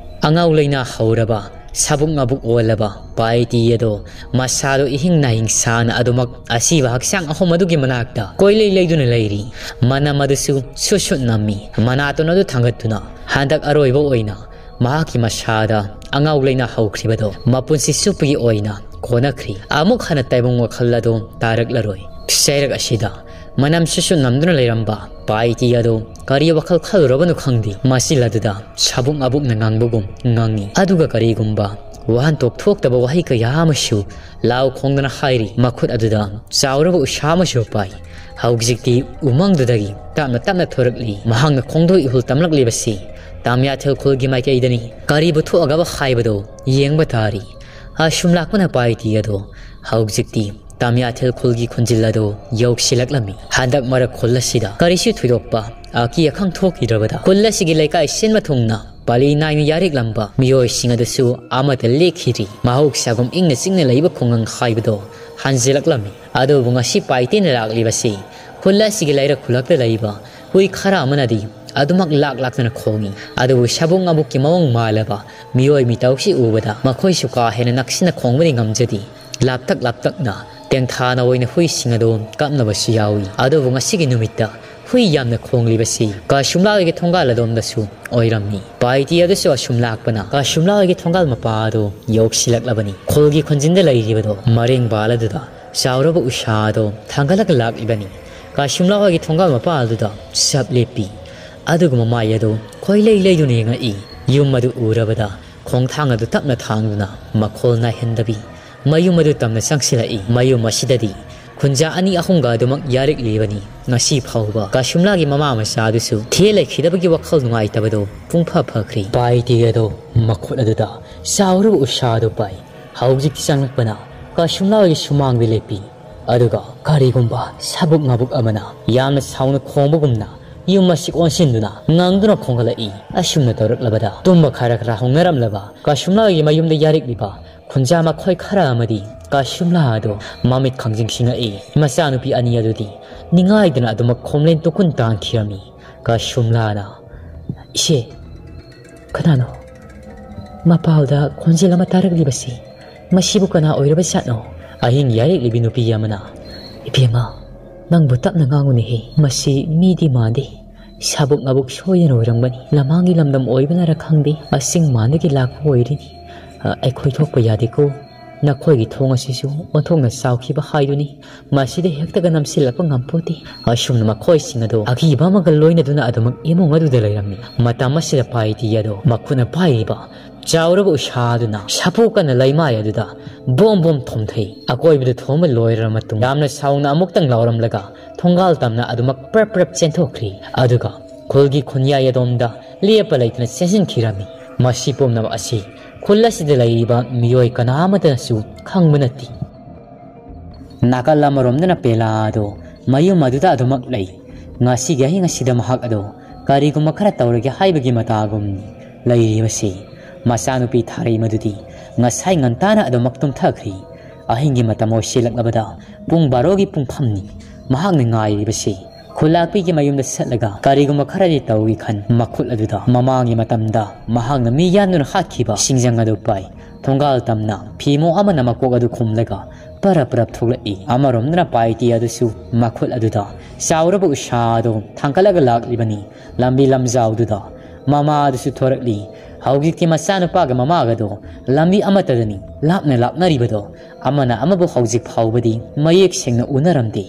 ꯑꯉꯥꯎ ꯂꯩꯅꯥ ꯍꯧꯔꯕ ꯁꯥꯕꯨꯛ ꯉꯥꯕꯨꯛ ꯑꯣꯜꯂꯕ ꯄꯥꯏꯇꯤ ꯑꯗꯣ ꯃꯁꯥꯗꯣ ꯏꯍꯤꯡ ꯅꯥꯍꯤꯡ ꯁꯥꯅ ꯑꯗꯨꯃꯛ ꯑꯁꯤꯕ ꯍꯛꯆꯥꯡ ꯑꯍꯨꯝ ꯑꯗꯨꯒꯤ ꯃꯅꯥꯛꯇ ꯀꯣꯏꯂꯩ ꯂꯩꯗꯨꯅ ꯂꯩꯔꯤ꯫ ꯃꯅꯝ ꯑꯗꯨꯁꯨ ꯁꯨꯠ ꯁꯨꯠ ꯅꯝꯃꯤ꯫ ꯃꯅꯥꯇꯣꯟ ꯑꯗꯨ ꯊꯥꯡꯒꯠꯇꯨꯅ ꯍꯟꯗꯛ ꯑꯔꯣꯏꯕ ꯑꯣꯏꯅ ꯃꯍꯥꯛꯀꯤ ꯃꯁꯥꯗ ꯑꯉꯥꯎ ꯂꯩꯅꯥ ꯍꯧꯈ꯭ꯔꯤꯕꯗꯣ ꯃꯄꯨꯟꯁꯤ ꯆꯨꯞꯄꯒꯤ ꯑꯣꯏꯅ ꯀꯣꯟꯅꯈ꯭ꯔꯤ꯫ ꯑꯃꯨꯛ ꯍꯟꯅ ꯇꯥꯏꯕꯪ ꯋꯥꯈꯜ ꯑꯗꯨ ꯇꯥꯔꯛꯂꯔꯣꯏ꯫ ꯆꯩꯔꯛ ꯑꯁꯤꯗ ꯃꯅꯝ ꯁꯨꯠ ꯁꯨꯠ ꯅꯝꯗꯨꯅ ꯂꯩꯔꯝꯕ ꯄꯥꯏꯇꯤ ꯑꯗꯨ ꯀꯔꯤ ꯋꯥꯈꯜ ꯈꯜꯂꯨꯔꯕꯅꯣ ꯈꯪꯗꯦ꯫ ꯃꯆꯤꯜ ꯑꯗꯨꯗ ꯁꯥꯕꯨꯛ ꯉꯥꯕꯨꯛꯅ ꯉꯥꯡꯕꯒꯨꯝ ꯉꯥꯡꯉꯤ꯫ ꯑꯗꯨꯒ ꯀꯔꯤꯒꯨꯝꯕ ꯋꯥꯍꯟꯊꯣꯛ ꯊꯣꯛꯇꯕ ꯋꯥꯍꯩ ꯀꯌꯥ ꯑꯃꯁꯨ ꯂꯥꯎ ꯈꯣꯡꯗꯅ ꯍꯥꯏꯔꯤ꯫ ꯃꯈꯨꯠ ꯑꯗꯨꯗ ꯆꯥꯎꯔꯕ ꯎꯁꯥ ꯑꯃꯁꯨ ꯄꯥꯏ꯫ ꯍꯧꯖꯤꯛꯇꯤ ꯎꯃꯪꯗꯨꯗꯒꯤ ꯇꯞꯅ ꯇꯞꯅ ꯊꯣꯔꯛꯂꯤ꯫ ꯃꯍꯥꯛꯅ ꯈꯣꯡꯗꯣꯏ ꯏꯍꯨꯜ ꯇꯝꯂꯛꯂꯤꯕꯁꯤ ꯇꯥꯃꯤꯌꯥꯊꯦꯜ ꯈꯨꯜꯒꯤ ꯃꯥꯏꯀꯩꯗꯅꯤ꯫ ꯀꯔꯤꯕꯨ ꯊꯣꯛꯑꯒꯕ ꯍꯥꯏꯕꯗꯣ ꯌꯦꯡꯕ ꯇꯥꯔꯤ꯫ ꯑꯁꯨꯝ ꯂꯥꯛꯄꯅ ꯄꯥꯏꯇꯤ ꯑꯗꯣ ꯍꯧꯖꯤꯛꯇꯤ ꯇꯥꯃꯤꯌꯥꯊꯦꯜ ꯈꯨꯜꯒꯤ ꯈꯨꯟꯖꯤꯜ ꯑꯗꯣ ꯌꯧꯁꯤꯜꯂꯛꯂꯝꯃꯤ꯫ ꯍꯟꯗꯛ ꯃꯔꯛ ꯈꯨꯜ ꯑꯁꯤꯗ ꯀꯔꯤꯁꯨ ꯊꯣꯏꯗꯣꯛꯄ ꯑꯀꯤ ꯑꯈꯪ ꯊꯣꯛꯈꯤꯗ꯭ꯔꯕꯗ ꯈꯨꯜ ꯑꯁꯤꯒꯤ ꯂꯩꯀꯥꯏ ꯁꯤꯟꯕ ꯊꯨꯡꯅ ꯄꯥꯂꯤ ꯅꯥꯏꯅ ꯌꯥꯔꯤꯛꯂꯝꯕ ꯃꯤꯑꯣꯏꯁꯤꯡ ꯑꯗꯨꯁꯨ ꯑꯃꯠꯇ ꯂꯦꯛꯈꯤꯗ꯭ꯔꯤ꯫ ꯃꯍꯧꯁꯥꯒꯨꯝ ꯏꯪꯅ ꯆꯤꯛꯅ ꯂꯩꯕ ꯈꯨꯡꯒꯪ ꯍꯥꯏꯕꯗꯣ ꯍꯟꯖꯤꯜꯂꯛꯂꯝꯃꯤ꯫ ꯑꯗꯨꯕꯨ ꯉꯁꯤ ꯄꯥꯏꯇꯦꯅ ꯂꯥꯛꯂꯤꯕꯁꯤ ꯈꯨꯜ ꯑꯁꯤꯒꯤ ꯂꯩꯔꯛ ꯈꯨꯜꯂꯛꯇ ꯂꯩꯕ ꯍꯨꯏ ꯈꯔ ꯑꯃꯅꯗꯤ ꯑꯗꯨꯃꯛ ꯂꯥꯛ ꯂꯥꯛꯇꯅ ꯈꯣꯡꯏ꯫ ꯑꯗꯨꯕꯨ ꯁꯥꯕꯨꯛ ꯉꯥꯕꯨꯛꯀꯤ ꯃꯑꯣꯡ ꯃꯥꯜꯂꯕ ꯃꯤꯑꯣꯏ ꯃꯤꯇꯧꯁꯤ ꯎꯕꯗ ꯃꯈꯣꯏꯁꯨ ꯀꯥ ꯍꯦꯟꯅ ꯅꯛꯁꯤꯟꯅ ꯈꯣꯡꯕꯗꯤ ꯉꯝꯖꯗꯦ꯫ ꯂꯥꯞꯇꯛ ꯂꯥꯞꯇꯛꯅ ꯇꯦꯡꯊꯥꯅ ꯑꯣꯏꯅ ꯍꯨꯏꯁꯤꯡ ꯑꯗꯨ ꯀꯞꯅꯕꯁꯨ ꯌꯥꯎꯏ꯫ ꯑꯗꯨꯕꯨ ꯉꯁꯤꯒꯤ ꯅꯨꯃꯤꯠꯇ ꯍꯨꯏ ꯌꯥꯝꯅ ꯈꯣꯡꯂꯤꯕꯁꯤ ꯀꯥꯁꯨꯝꯂꯥ ꯍꯣꯏꯒꯤ ꯊꯣꯡꯒꯥꯜ ꯑꯗꯣꯝꯗꯁꯨ ꯑꯣꯏꯔꯝꯃꯤ꯫ ꯄꯥꯏꯇꯤ ꯑꯗꯨꯁꯨ ꯑꯁꯨꯝ ꯂꯥꯛꯄꯅ ꯀꯥꯁꯨꯝꯂꯥ ꯍꯣꯏꯒꯤ ꯊꯣꯡꯒꯥꯜ ꯃꯄꯥ ꯑꯗꯨ ꯌꯧꯁꯤꯜꯂꯛꯂꯕꯅꯤ꯫ ꯈꯨꯜꯒꯤ ꯈꯨꯟꯖꯤꯟꯗ ꯂꯩꯔꯤꯕꯗꯣ ꯃꯔꯦꯡ ꯕꯥꯜ ꯑꯗꯨꯗ ꯆꯥꯎꯔꯕ ꯎꯁꯥ ꯑꯗꯨ ꯊꯥꯡꯒꯠꯂꯒ ꯂꯥꯛꯂꯤꯕꯅꯤ꯫ ꯀꯥꯁꯨꯝꯂꯥ ꯍꯣꯏꯒꯤ ꯊꯣꯡꯒꯥꯜ ꯃꯄꯥ ꯑꯗꯨꯗ ꯁꯞ ꯂꯦꯞꯄꯤ꯫ ꯑꯗꯨꯒ ꯃꯃꯥꯏ ꯑꯗꯨ ꯈꯣꯏꯂꯩ ꯂꯩꯗꯨꯅ ꯌꯦꯡꯉꯛꯏ꯫ ꯌꯨꯝ ꯑꯗꯨ ꯎꯔꯕꯗ ꯈꯣꯡꯊꯥꯡ ꯑꯗꯨ ꯇꯞꯅ ꯊꯥꯡꯗꯨꯅ ꯃꯈꯣꯜ ꯅꯥꯏꯍꯟꯗꯕꯤ ꯃꯌꯨꯝ ꯑꯗꯨ ꯇꯝꯅ ꯆꯪꯁꯤꯜꯂꯛꯏ꯫ ꯃꯌꯨꯝ ꯑꯁꯤꯗꯗꯤ ꯈꯨꯟꯖꯥ ꯑꯅꯤ ꯑꯍꯨꯝꯒ ꯑꯗꯨꯃꯛ ꯌꯥꯔꯤꯛꯂꯤꯕꯅꯤ꯫ ꯉꯁꯤ ꯐꯥꯎꯕ ꯀꯥꯁꯨꯝꯂꯥꯒꯤ ꯃꯃꯥ ꯃꯆꯥ ꯑꯗꯨꯁꯨ ꯊꯦ ꯂꯩꯈꯤꯗꯕꯒꯤ ꯋꯥꯈꯜ ꯅꯨꯡꯉꯥꯏꯇꯕꯗꯣ ꯄꯨꯡꯐ ꯐꯈ꯭ꯔꯤ꯫ ꯄꯥꯏꯇꯤ ꯑꯗꯣ ꯃꯈꯨꯠ ꯑꯗꯨꯗ ꯆꯥꯎꯔꯕ ꯎꯁꯥ ꯑꯗꯨ ꯄꯥꯏ꯫ ꯍꯧꯖꯤꯛꯇꯤ ꯆꯪꯂꯛꯄꯅ ꯀꯥꯁꯨꯝꯂꯥꯒꯤ ꯁꯨꯃꯥꯡꯗ ꯂꯦꯞꯄꯤ꯫ ꯑꯗꯨꯒ ꯀꯔꯤꯒꯨꯝꯕ ꯁꯥꯕꯨꯛ ꯉꯥꯕꯨꯛ ꯑꯃꯅ ꯌꯥꯝꯅ ꯁꯥꯎꯅ ꯈꯣꯡꯕꯒꯨꯝꯅ ꯌꯨꯝ ꯑꯁꯤ ꯑꯣꯟꯁꯤꯟꯗꯨꯅ ꯉꯪꯗꯨꯅ ꯈꯣꯡꯒꯠꯂꯛꯏ꯫ ꯑꯁꯨꯝꯅ ꯇꯧꯔꯛꯂꯕꯗ ꯇꯨꯝꯕ ꯈꯔ ꯈꯔ ꯍꯧꯅꯔꯝꯂꯕ ꯀꯥꯁꯨꯝꯂꯥꯒꯤ ꯃꯌꯨꯝꯗ ꯌꯥꯔꯤꯛꯂꯤꯕ ꯈꯨꯟꯖꯥ ꯃꯈꯣꯏ ꯈꯔ ꯑꯃꯗꯤ ꯀꯥꯁꯨꯝꯂꯥ ꯑꯗꯨ ꯃꯃꯤꯠ ꯈꯪꯖꯤꯡꯁꯤꯡꯉꯛꯏ꯫ ꯃꯆꯥꯅꯨꯄꯤ ꯑꯅꯤ ꯑꯗꯨꯗꯤ ꯅꯤꯡꯉꯥꯏꯗꯅ ꯑꯗꯨꯃꯛ ꯈꯣꯝꯂꯦꯟ ꯇꯨꯀꯨꯟ ꯇꯥꯟꯈꯤꯔꯝꯃꯤ꯫ ꯀꯥꯁꯨꯝꯂꯥꯅ, "ꯏꯆꯦ, ꯀꯅꯥꯅꯣ?" ꯃꯄꯥꯜꯗ ꯈꯣꯟꯖꯦꯜ ꯑꯃ ꯇꯥꯔꯛꯂꯤꯕꯁꯤ ꯃꯁꯤꯕꯨ ꯀꯅꯥ ꯑꯣꯏꯔꯕꯖꯥꯠꯅꯣ? ꯑꯍꯤꯡ ꯌꯥꯔꯦꯛꯂꯤꯕꯤ ꯅꯨꯄꯤ ꯑꯃꯅ, "ꯏꯕꯦꯝꯃ, ꯅꯪꯕꯨ ꯇꯞꯅ ꯉꯥꯡꯉꯨꯅꯦꯍꯦ, ꯃꯁꯤ ꯃꯤꯗꯤ ꯃꯥꯟꯗꯦ꯫ ꯁꯥꯕꯨꯛ ꯉꯥꯕꯨꯛ ꯁꯣꯏꯗꯅ ꯑꯣꯏꯔꯝꯒꯅꯤ꯫ ꯂꯃꯥꯡꯒꯤ ꯂꯝꯗꯝ ꯑꯣꯏꯕꯅꯔ ꯈꯪꯗꯦ, ꯑꯁꯤꯡ ꯃꯥꯟꯗꯒꯤ ꯂꯥꯛꯄ ꯑꯣꯏꯔꯤꯅꯤ꯫ ꯑ, ꯑꯩꯈꯣꯏ ꯊꯣꯛꯄ ꯌꯥꯗꯦꯀꯣ꯫ ꯅꯈꯣꯏꯒꯤ ꯊꯣꯡ ꯑꯁꯤꯁꯨ ꯑꯣꯟꯊꯣꯛꯅ ꯆꯥꯎꯈꯤꯕ ꯍꯥꯏꯗꯨꯅꯤ꯫ ꯃꯁꯤꯗ ꯍꯦꯛꯇꯒ ꯅꯝꯁꯤꯜꯂꯛꯄ ꯉꯝꯄꯣꯠꯇꯦ꯫" ꯑꯁꯨꯝꯅ ꯃꯈꯣꯏꯁꯤꯡ ꯑꯗꯨ ꯑꯀꯤꯕ ꯑꯃꯒ ꯂꯣꯏꯅꯗꯨꯅ ꯑꯗꯨꯃꯛ ꯏꯃꯨꯡ ꯑꯗꯨꯗ ꯂꯩꯔꯝꯃꯤ꯫ ꯃꯇꯝ ꯑꯁꯤꯗ ꯄꯥꯏꯇꯤ ꯑꯗꯣ ꯃꯈꯨꯠꯅ ꯄꯥꯏꯔꯤꯕ ꯆꯥꯎꯔꯕ ꯎꯁꯥꯗꯨꯅ ꯁꯥꯄꯣ ꯀꯟꯅ ꯂꯩꯃꯥꯏ ꯑꯗꯨꯗ ꯕꯣꯝ ꯕꯣꯝ ꯊꯣꯝꯊꯩ꯫ ꯑꯀꯣꯏꯕꯗ ꯊꯣꯝꯕ ꯂꯣꯏꯔꯕ ꯃꯇꯨꯡ ꯌꯥꯝꯅ ꯁꯥꯎꯅ ꯑꯃꯨꯛꯇꯪ ꯂꯥꯎꯔꯝꯂꯒ ꯊꯣꯡꯒꯥꯜ ꯇꯝꯅ ꯑꯗꯨꯃꯛ ꯄ꯭ꯔꯞ ꯄ꯭ꯔꯞ ꯆꯦꯟꯊꯣꯛꯈ꯭ꯔꯤ꯫ ꯑꯗꯨꯒ ꯈꯨꯜꯒꯤ ꯈꯨꯟꯌꯥꯏ ꯑꯗꯣꯝꯗ ꯂꯦꯞꯄ ꯂꯩꯇꯅ ꯆꯦꯟꯁꯤꯟꯈꯤꯔꯝꯃꯤ꯫ ꯃꯁꯤ ꯄꯨꯝꯅꯃꯛ ꯑꯁꯤ ꯈꯨꯜ ꯑꯁꯤꯗ ꯂꯩꯔꯤꯕ ꯃꯤꯑꯣꯏ ꯀꯅꯥ ꯑꯃꯠꯇꯅꯁꯨ ꯈꯪꯕ ꯅꯠꯇꯦ꯫ ꯅꯥꯀꯜ ꯑꯃꯔꯣꯝꯗꯅ ꯄꯦꯂꯥ ꯑꯗꯣ ꯃꯌꯨꯝ ꯑꯗꯨꯗ ꯑꯗꯨꯃꯛ ꯂꯩ꯫ ꯉꯁꯤꯒꯤ ꯑꯍꯤꯡ ꯑꯁꯤꯗ ꯃꯍꯥꯛ ꯑꯗꯣ ꯀꯔꯤꯒꯨꯝꯕ ꯈꯔ ꯇꯧꯔꯒꯦ ꯍꯥꯏꯕꯒꯤ ꯃꯇꯥꯒꯨꯝ ꯂꯩꯔꯤꯕꯁꯤ꯫ ꯃꯆꯥꯅꯨꯄꯤ ꯊꯥꯔꯩ ꯃꯗꯨꯗꯤ ꯉꯁꯥꯏ ꯉꯟꯇꯥꯅ ꯑꯗꯨꯃꯛ ꯇꯨꯝꯊꯈ꯭ꯔꯤ꯫ ꯑꯍꯤꯡꯒꯤ ꯃꯇꯝ ꯑꯣꯏꯁꯤꯜꯂꯛꯂꯕꯗ ꯄꯨꯡ ꯕꯥꯔꯣꯒꯤ ꯄꯨꯡꯐꯝꯅꯤ꯫ ꯃꯍꯥꯛꯅ ꯉꯥꯏꯔꯤꯕꯁꯤ ꯈꯨꯜꯂꯥꯛꯄꯤꯒꯤ ꯃꯌꯨꯝꯗ ꯆꯠꯂꯒ ꯀꯔꯤꯒꯨꯝꯕ ꯈꯔꯗꯤ ꯇꯧꯏ ꯈꯟ ꯃꯈꯨꯠ ꯑꯗꯨꯗ ꯃꯃꯥꯡꯒꯤ ꯃꯇꯝꯗ ꯃꯍꯥꯛꯅ ꯃꯤ ꯌꯥꯟꯗꯨꯅ ꯍꯥꯠꯈꯤꯕ ꯁꯤꯡꯖꯪ ꯑꯗꯨ ꯄꯥꯏ꯫ ꯊꯣꯡꯒꯥꯜ ꯇꯝꯅ ꯐꯤꯃꯣ ꯑꯃꯅ ꯃꯀꯣꯛ ꯑꯗꯨ ꯈꯨꯝꯂꯒ ꯄꯔꯞ ꯄꯔꯞ ꯊꯣꯛꯂꯛꯏ꯫ ꯑꯃꯔꯣꯝꯗꯅ ꯄꯥꯏꯇꯤ ꯑꯗꯨꯁꯨ ꯃꯈꯨꯠ ꯑꯗꯨꯗ ꯆꯥꯎꯔꯕ ꯎꯁꯥ ꯑꯗꯨ ꯊꯥꯡꯒꯠꯂꯒ ꯂꯥꯛꯂꯤꯕꯅꯤ꯫ ꯂꯝꯕꯤ ꯂꯝꯖꯥꯎꯗꯨꯗ ꯃꯃꯥ ꯑꯗꯨꯁꯨ ꯊꯣꯔꯛꯂꯤ꯫ ꯍꯧꯖꯤꯛꯇꯤ ꯃꯆꯥꯅꯨꯄꯥꯒ ꯃꯃꯥꯒꯗꯣ ꯂꯝꯕꯤ ꯑꯃꯠꯇꯗꯅꯤ ꯂꯥꯞꯅ ꯂꯥꯞꯅꯔꯤꯕꯗꯣ꯫ ꯑꯃꯅ ꯑꯃꯕꯨ ꯍꯧꯖꯤꯛ ꯐꯥꯎꯕꯗꯤ ꯃꯌꯦꯛ ꯁꯦꯡꯅ ꯎꯅꯔꯝꯗꯦ꯫